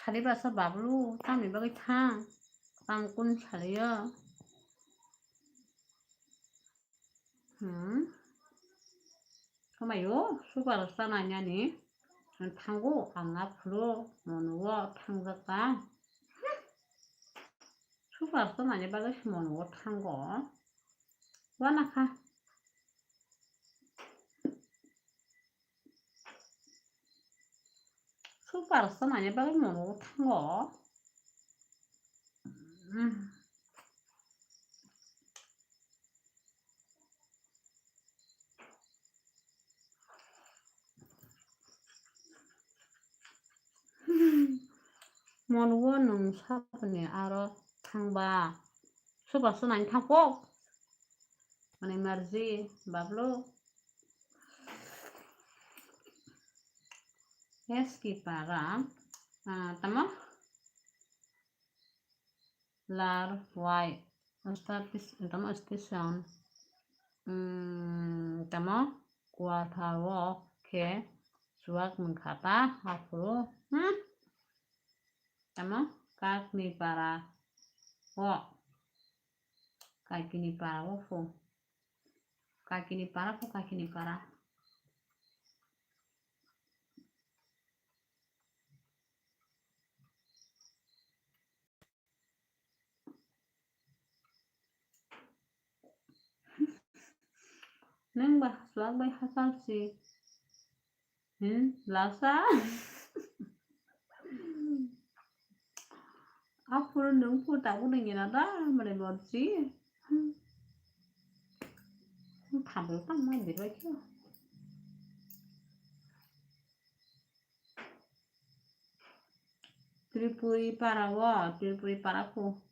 Sari basa bablu, tamni bagwi thang, tang kun saliyo. Hmm. Kamayo, super star nanyani. Thango, ang aphuru, monuo thangjak ta. Super star nanya bagwi monuo thango. Wana kha. Super star nanya bagwi monuo thango. Hmm. Monuo nwng saboni aro thangba. Super star nanya thangkok. Mane marji bablo. S K para, ah, tamo? Lar wai. Station, tamo station. Hmm, tamo quarter o khe chuak mangkha ta aphuru. Hmm? Tamo kakni para o. Kakini para o phu. Kakini para phu, kakini para. Nwng ba hachwlak bai hachal si. Hmm, lasa. Aphuru nwng phu tabuk nini na da, mane lorji. Hmm. Thambo tamo dirbai khe. Tripuri para o, Tripuri para phu.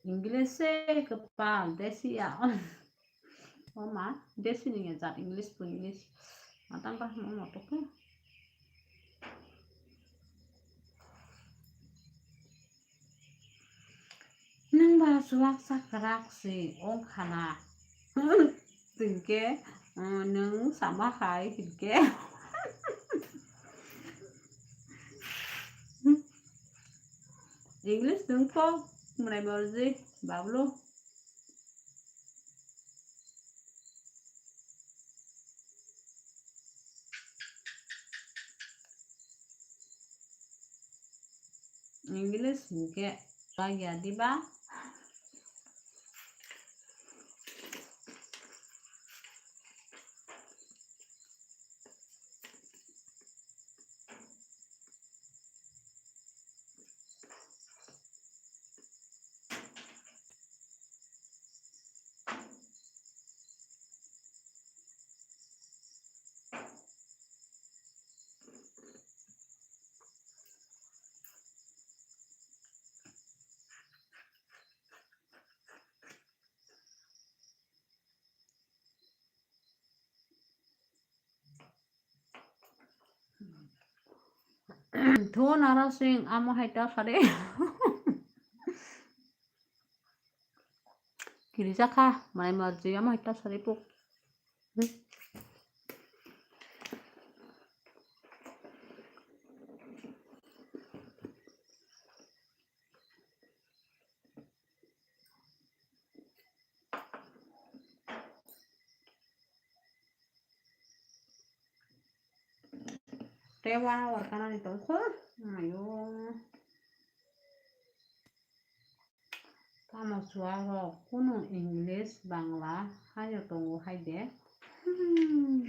English se kwpal, desi ya. O ma, desi ni jat English phu English. Matang ba mo mo to khe. Nwng ba chuak sakrak si ongkhana. Hinkhe, uh, nwng sama hai hinkhe. English nung kok mwnai morji bablu. English hwnkhe lagya diba? Thu naro sing amo hai ta sare. Kiri jakha, mai marji amo hai ta sare puk. Tei one hour kanani tongkho. Ayo. Tamo chuwak rok kunu English, Bangla haino tongo hai de. Hmm.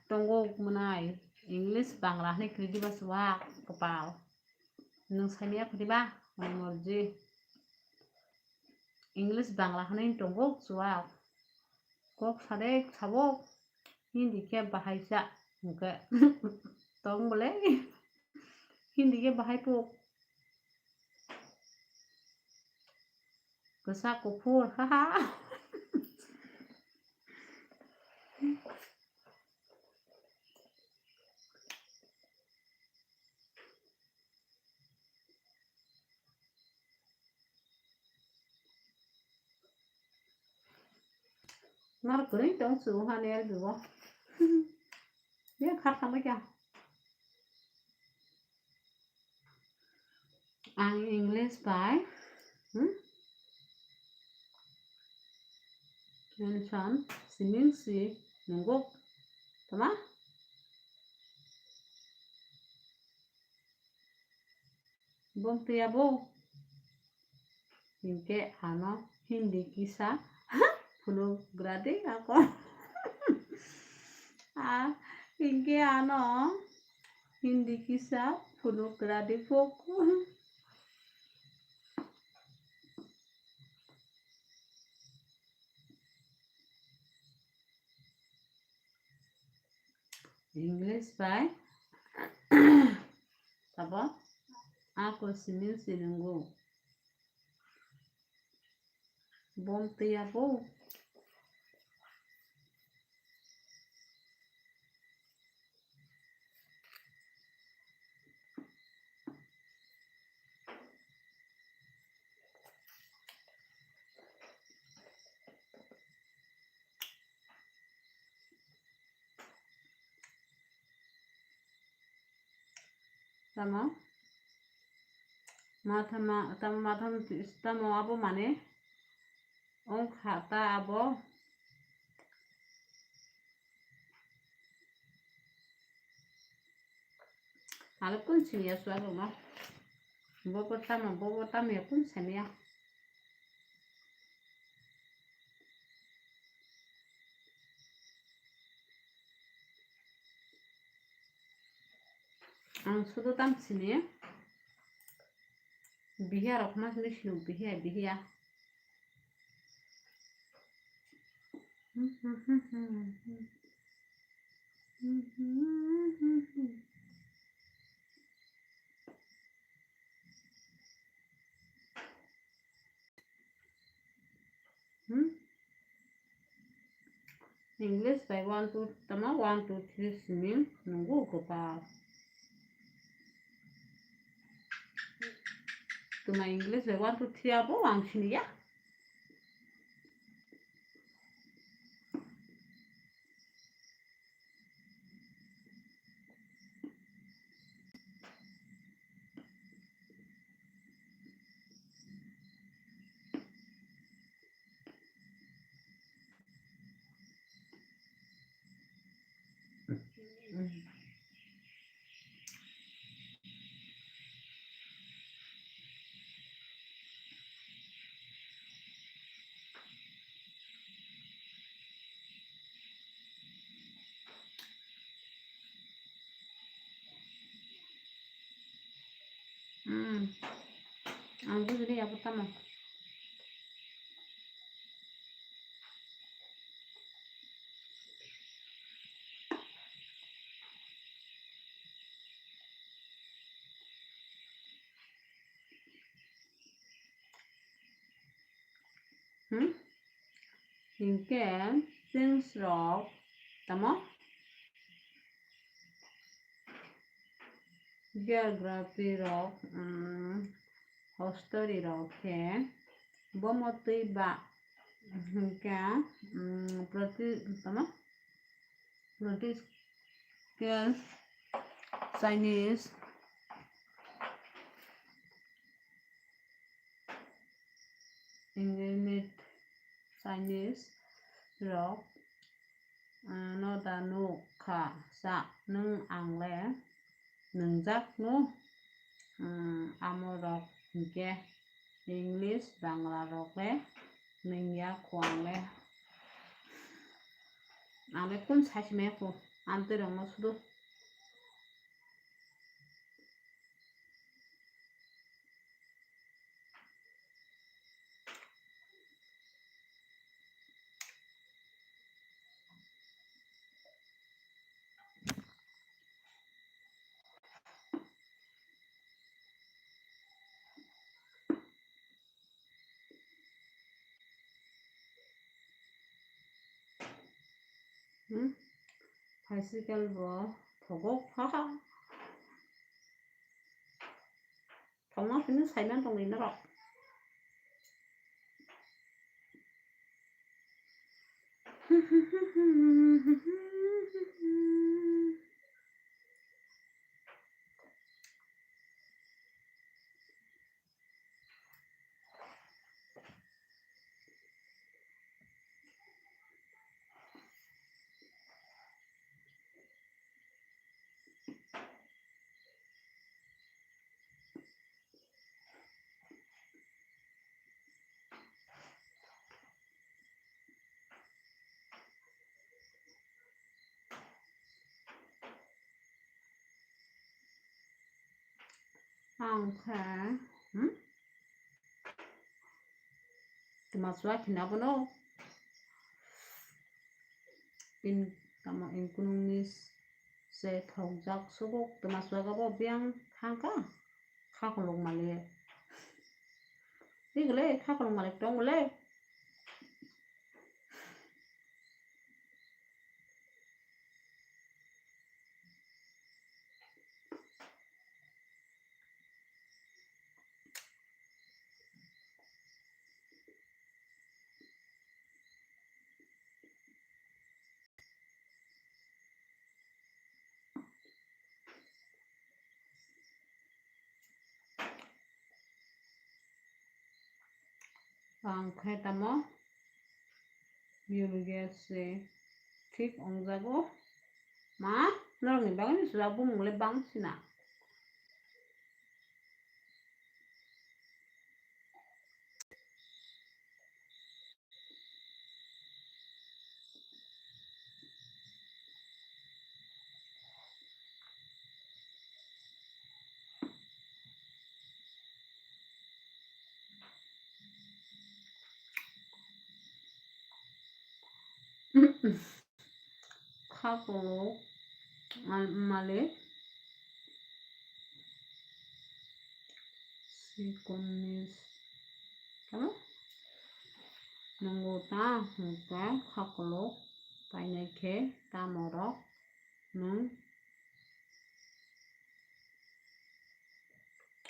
Tongo mwnai English, Bangla hinwi kwrwi diba chuwak kwpal. Nwng saimanya kwrwi ba? Nwng morji. English, Bangla hinwi tongo chuwak. Kok sade sabo. Hindi khe bahai sa hwnkhe tong bole. Hindi khe bahai puk. Kwchak kuphur, haha. Naro kwrwi tong chu hani R B o. Ye khar khamai kha. Ang English bai, hmm? Mention, siming si nungkuk. Tama? Bumtiya bo. Hinkhe ano Hindi kisa phunuk gradi ako. Ah, hinkhe ano Hindi kisa phunuk gradi pok. English bai sabo ako siming si nungo. Bom twi abo. Tamo? Mathama, tamo matham, tamo abo mane? Ong kha ta abo? Alo kun sini ya suago ma. Bobo tamo, bobo tamo ya kun sini ya. Ang sudu tam sini. Bihiya rok ma sini sini bihiya, bihiya. Hmm? English bai one, two, tamo one, two, three simi nungo kwpal. Tuma English bai one, two, three abo ang sini ya. Hmm. Ang bujili abo tamo. Hmm? Hinkhe things rok tamo? Geography rok, um, history rok khe bomo twi ba hinkhe, um, proti-, tamo? Political Chinese, English, Chinese rok, ah, no da nuk kha sa nwng ang le nwngjak no, um, amo rok hinkhe English, Bangla rok le nwngya kho ang le. Ang le kun sai se maya kho, ang twi rok no sudu. Hmm? Bicycle bo thogok, ha ha. Thangma hwnwi saiman tongwi norok. Ang khe, hmm? Twma chua khina bono. In, tamo in kunungni se thokjak subuk twma chua gabo biyang thangkha. Khakolok malik. Igole khakolok malik tong le. Ang khe tamo biology se thik wngjago. Ma, norokni bagwi ni chwla bumung le bang sina. Khakolok, ah, malik, sikonni, tamo? Nwngo ta hwnkhe khakolok painai khe tamorok nwng?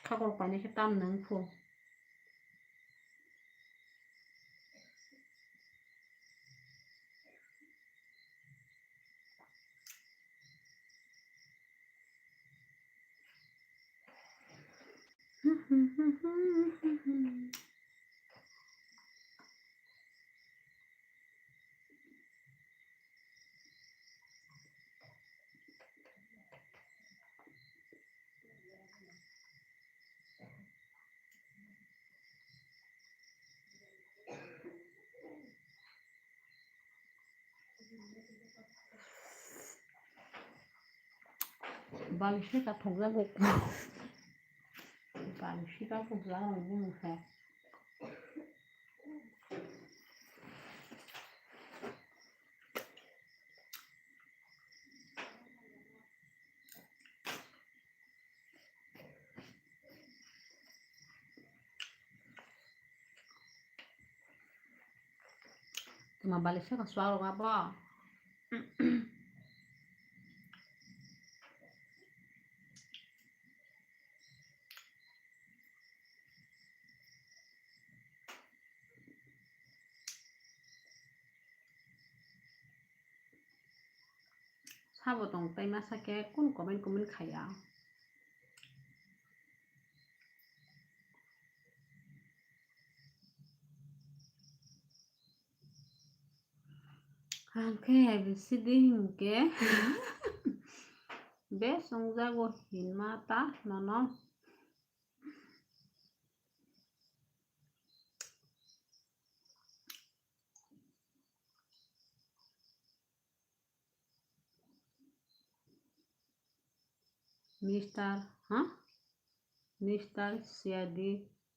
Khakolok painai khe tam nwng phu? Bali sika thokjago. Bali sika thokjago bumung khe. Tuma bali saka suarok abo. Sabo tong tai masa khe kunu comment comment khaya. Ang khe A B C D hinkhe best wngjago hinma ta nono. Mister, ha? Mister C I D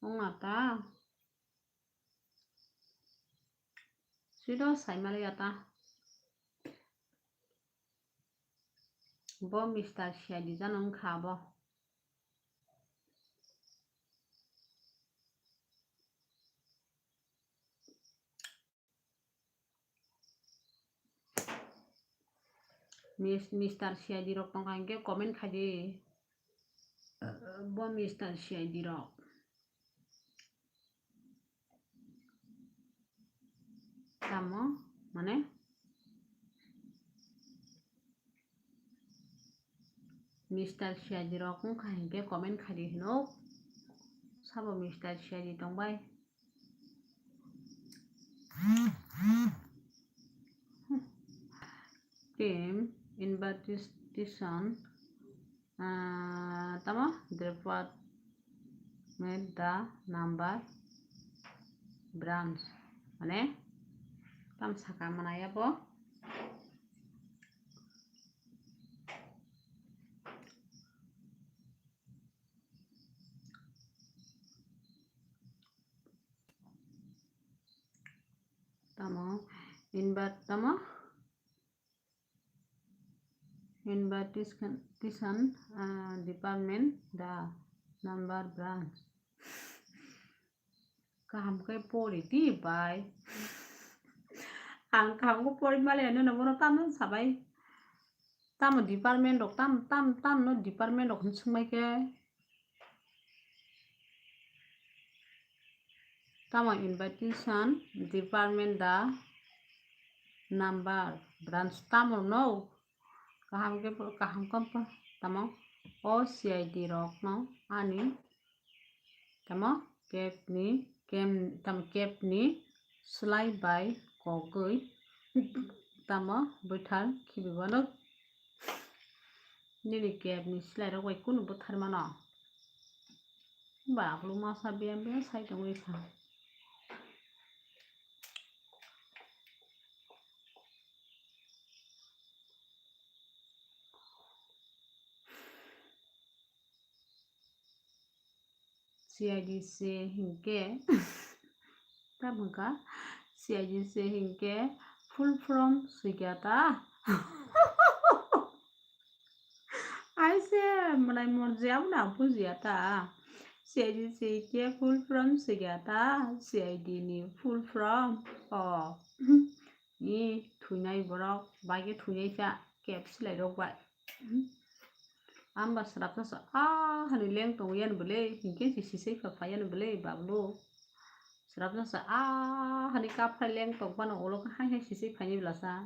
wngma ta? Swido saimaliya ta. Bo Mister C I D jano wngkha bo. Mis-, Mister C I D rok tongkha hinkhe comment khaidi. Bo Mister C I D rok. Tamo, mane? Mister C I D rok wngkha hinkhe comment khaidi hino. Sabo Mister C I D tongbai. Team invitation, ah, tamo department the number branch, mane tam saka manaya bo. Tamo, invitation, invitation, ah, department, the number branch. Kaham khe pori di bai. Ang kaham khe pori mali ano no bono tamo sabai. Tamo department rok tam, tam, tam no department rok hin swngbai khe. Tamo invitation, department the number, branch tamo no. Kaham khe, kaham khe tamo o C I D rok no ani tamo kep ni, kem, tamo kep ni slai bai kogwi tamo bwthar khibi bono. Nini kep ni slai rok bai kunu bwthar mano. Ba bulu masa biyang biyang sai tongwi kha. C I D se hinkhe, tamo wngkha C I D se hinkhe full form swikha ta. Aise mwnai morjia bo na bujiya ta. C I D se ke full form siga ta, C I D ni full form. O. Ni thuinai borok, bai khe thuinai sa, kep silai rok bai. Amba srapsa sa, ah, hani leng tong yan bole, hinkhe si sisai pha pha yan bole, bablo. Srapsa sa, ah, hani kap khai leng tong pano, ulo hai hai sisai phaini bla sa.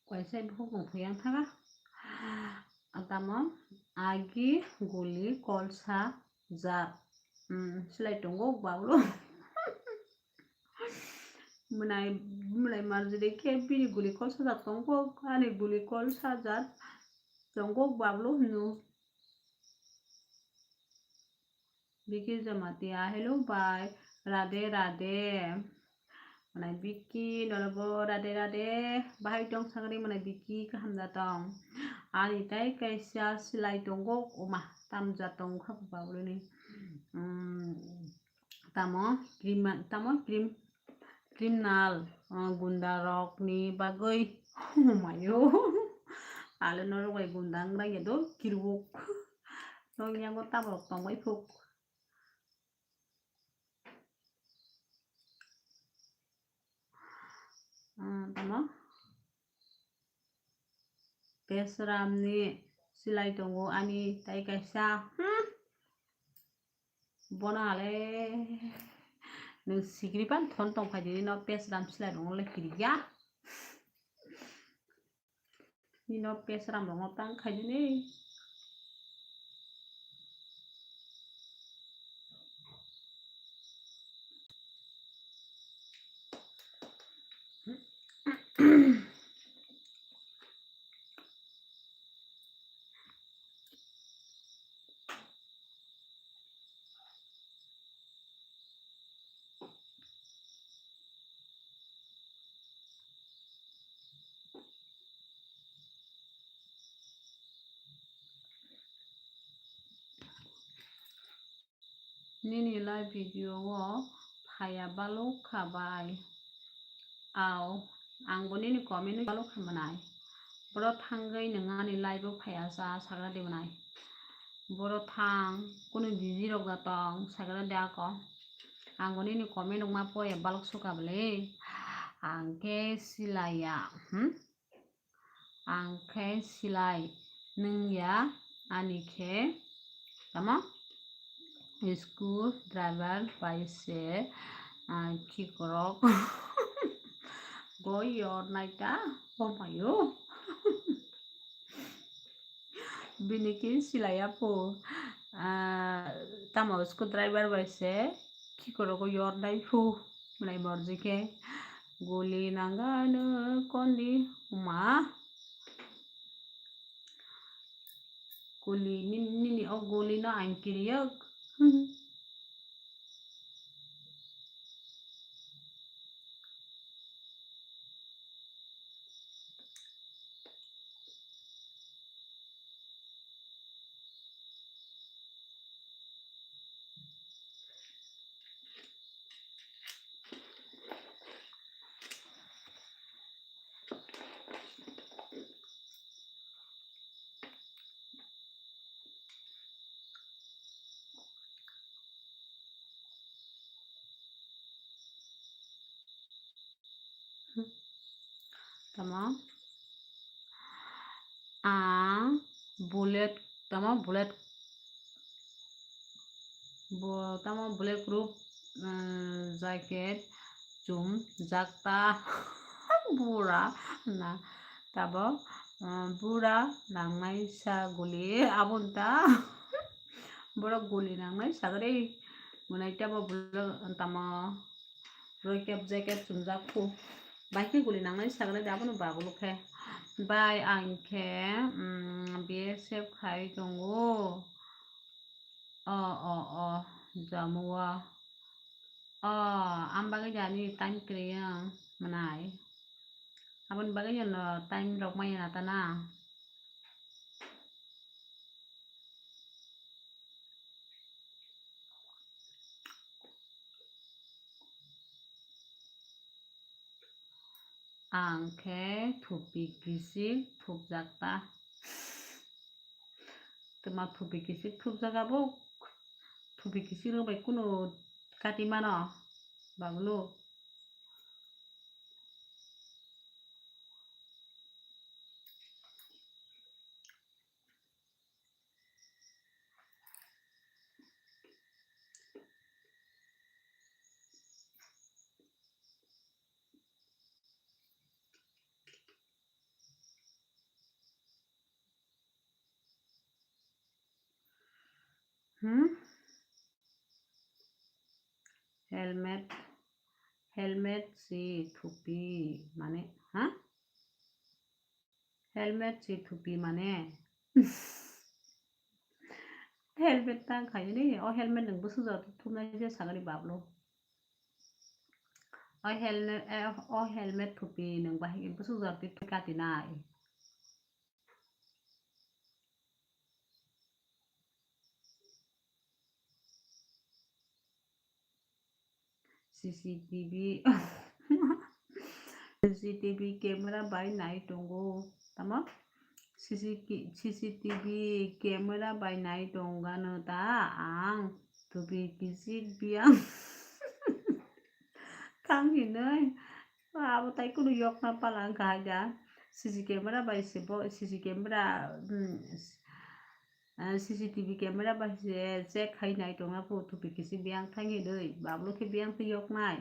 Kaisa bukhuk mung phiyang thaga. Tamo agi guli kolsa jar. Hmm, silai tongo, bablo. Mwnai, mwnai marjide khe bini guli kol sajak tongkho, ani guli kol sajak tongkho, bablo hwno. Vicky Jamatia, hello bhai, radhe radhe. Mwnai Vicky, norobo radhe radhe. Bahai tong sagri mwnai Vicky, kaham da tong. Ani tai kaisa silai tongo, oma, tamja tong kha babruni. Mm, tamo, krim, tamo, krim, criminal, ah, gunda rokni bagwi. Mayo. Ale norok bai gunda wngna ya do, kirwok. Nokni yango taborok tongbai phuk. Ah, tamo? Pesramni silai tongo ani tai kaisa. Hmm. Bono ale nwng sikri pan thon tong phai di no Pesram silai rok le kiriya. Nino Pesram rok tang khai di ni. Nini live video o phaiya balok kha bai. Ao, ang bo nini comment o balok kha mwnai. Boro thangwi nwng ani live o phaiya sa sagra de mwnai. Boro thang, kunu busy rok da tong sagra de ako. Ang bo nini comment rok ma poya balok suka bwle. Ang khe silaiya, hmm? Ang khe silai nung ya, ani khe tamo school driver bai se, ah, khikorok go yor nai ta, oh mayo. Bini khe silai ya pho, ah, tamo school driver bai se khikorok go yor nai pho. Mwnai morji khe guli nangano kondi ma. Guli nini, nini o guli no ang kiriyok. Tamo ang bullet, tamo bullet, bo tamo bullet proof, eh, jacket chum jakta bura na tabo, eh, bura nangnai sa guli aboni ta borok guli nangnai sagri mwnai tabo bullet tamo. Roi kep jacket chumjak phu. Bai khe guli nangnai sagra de abono bagulu khe. Bai ang khe, mm, B S F khai tongo. O, o, o, jamu o. O, am bagwi jani time kwrwi ang mwnai. Aboni bagwi no time rok maya na ta na. Ang khe thupi kisik thupjak ta. Twma thupi kisik thupjak abo. Thupi kisik rok bai kunu kati mano. Bagulu. Hmm? Helmet, helmet si thupi mane, ha? Helmet si thupi mane? Helmet tang khaini, o helmet nwng bwswk jora thumnai je sagani bablo. O helmet, eh, o helmet thupi nwng bahai bwswk jora twi katinai. C C T V, C C T V camera bai nai tongo. Tamo? C C T V, C C T V camera bai nai tongano ta ang. Thupi kisik biang. Thang hinoi. Abo tai kunu yokna pala wngkha haida. C C camera bai se bo, C C camera, hmm, ah, C C T V camera bai se check khai nai tongna phu thupi kisik biang thang hinoi. Bablo khe biang twi yoknai.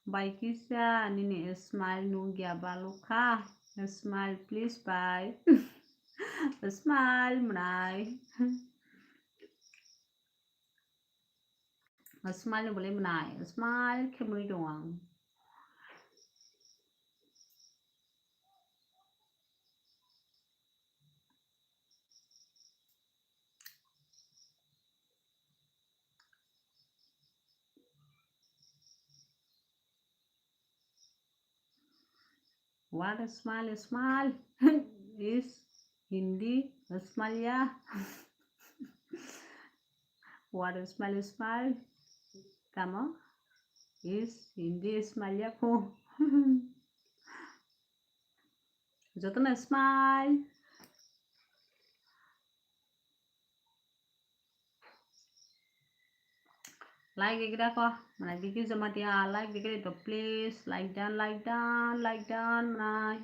Bai kisa nini smile nugya balukha. Smile please bai. Smile mwnai. Smile ni bolai mwnai. Smile khe mwnwi tong ang. What a smile, smile is Hindi, smile ya. What a smile, smile. Tamo is Hindi, smile ya ko. Jotono smile. Like digra ko, mane video joma dia, like digra to please, like dan, like dan, like dan, mane.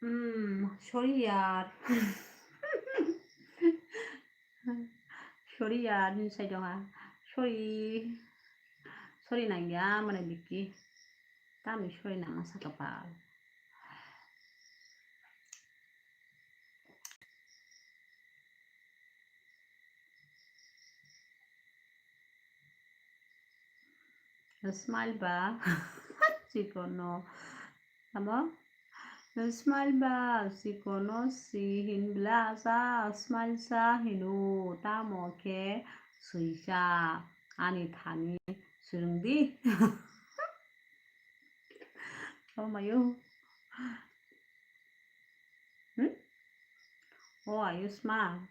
Hmm, sorry yaar. Sorry yaar, ni sai donga. Sorry. Sorry nangya, mane biki. Tamo sorry nang sa kapal. Smile ba chikono. Tamo? Smile ba chikono si hinbla sa, smile sa hino. Tamo khe suisa ani thani swrwngdi. Oh my oh. Hmm? Oh, ayusma.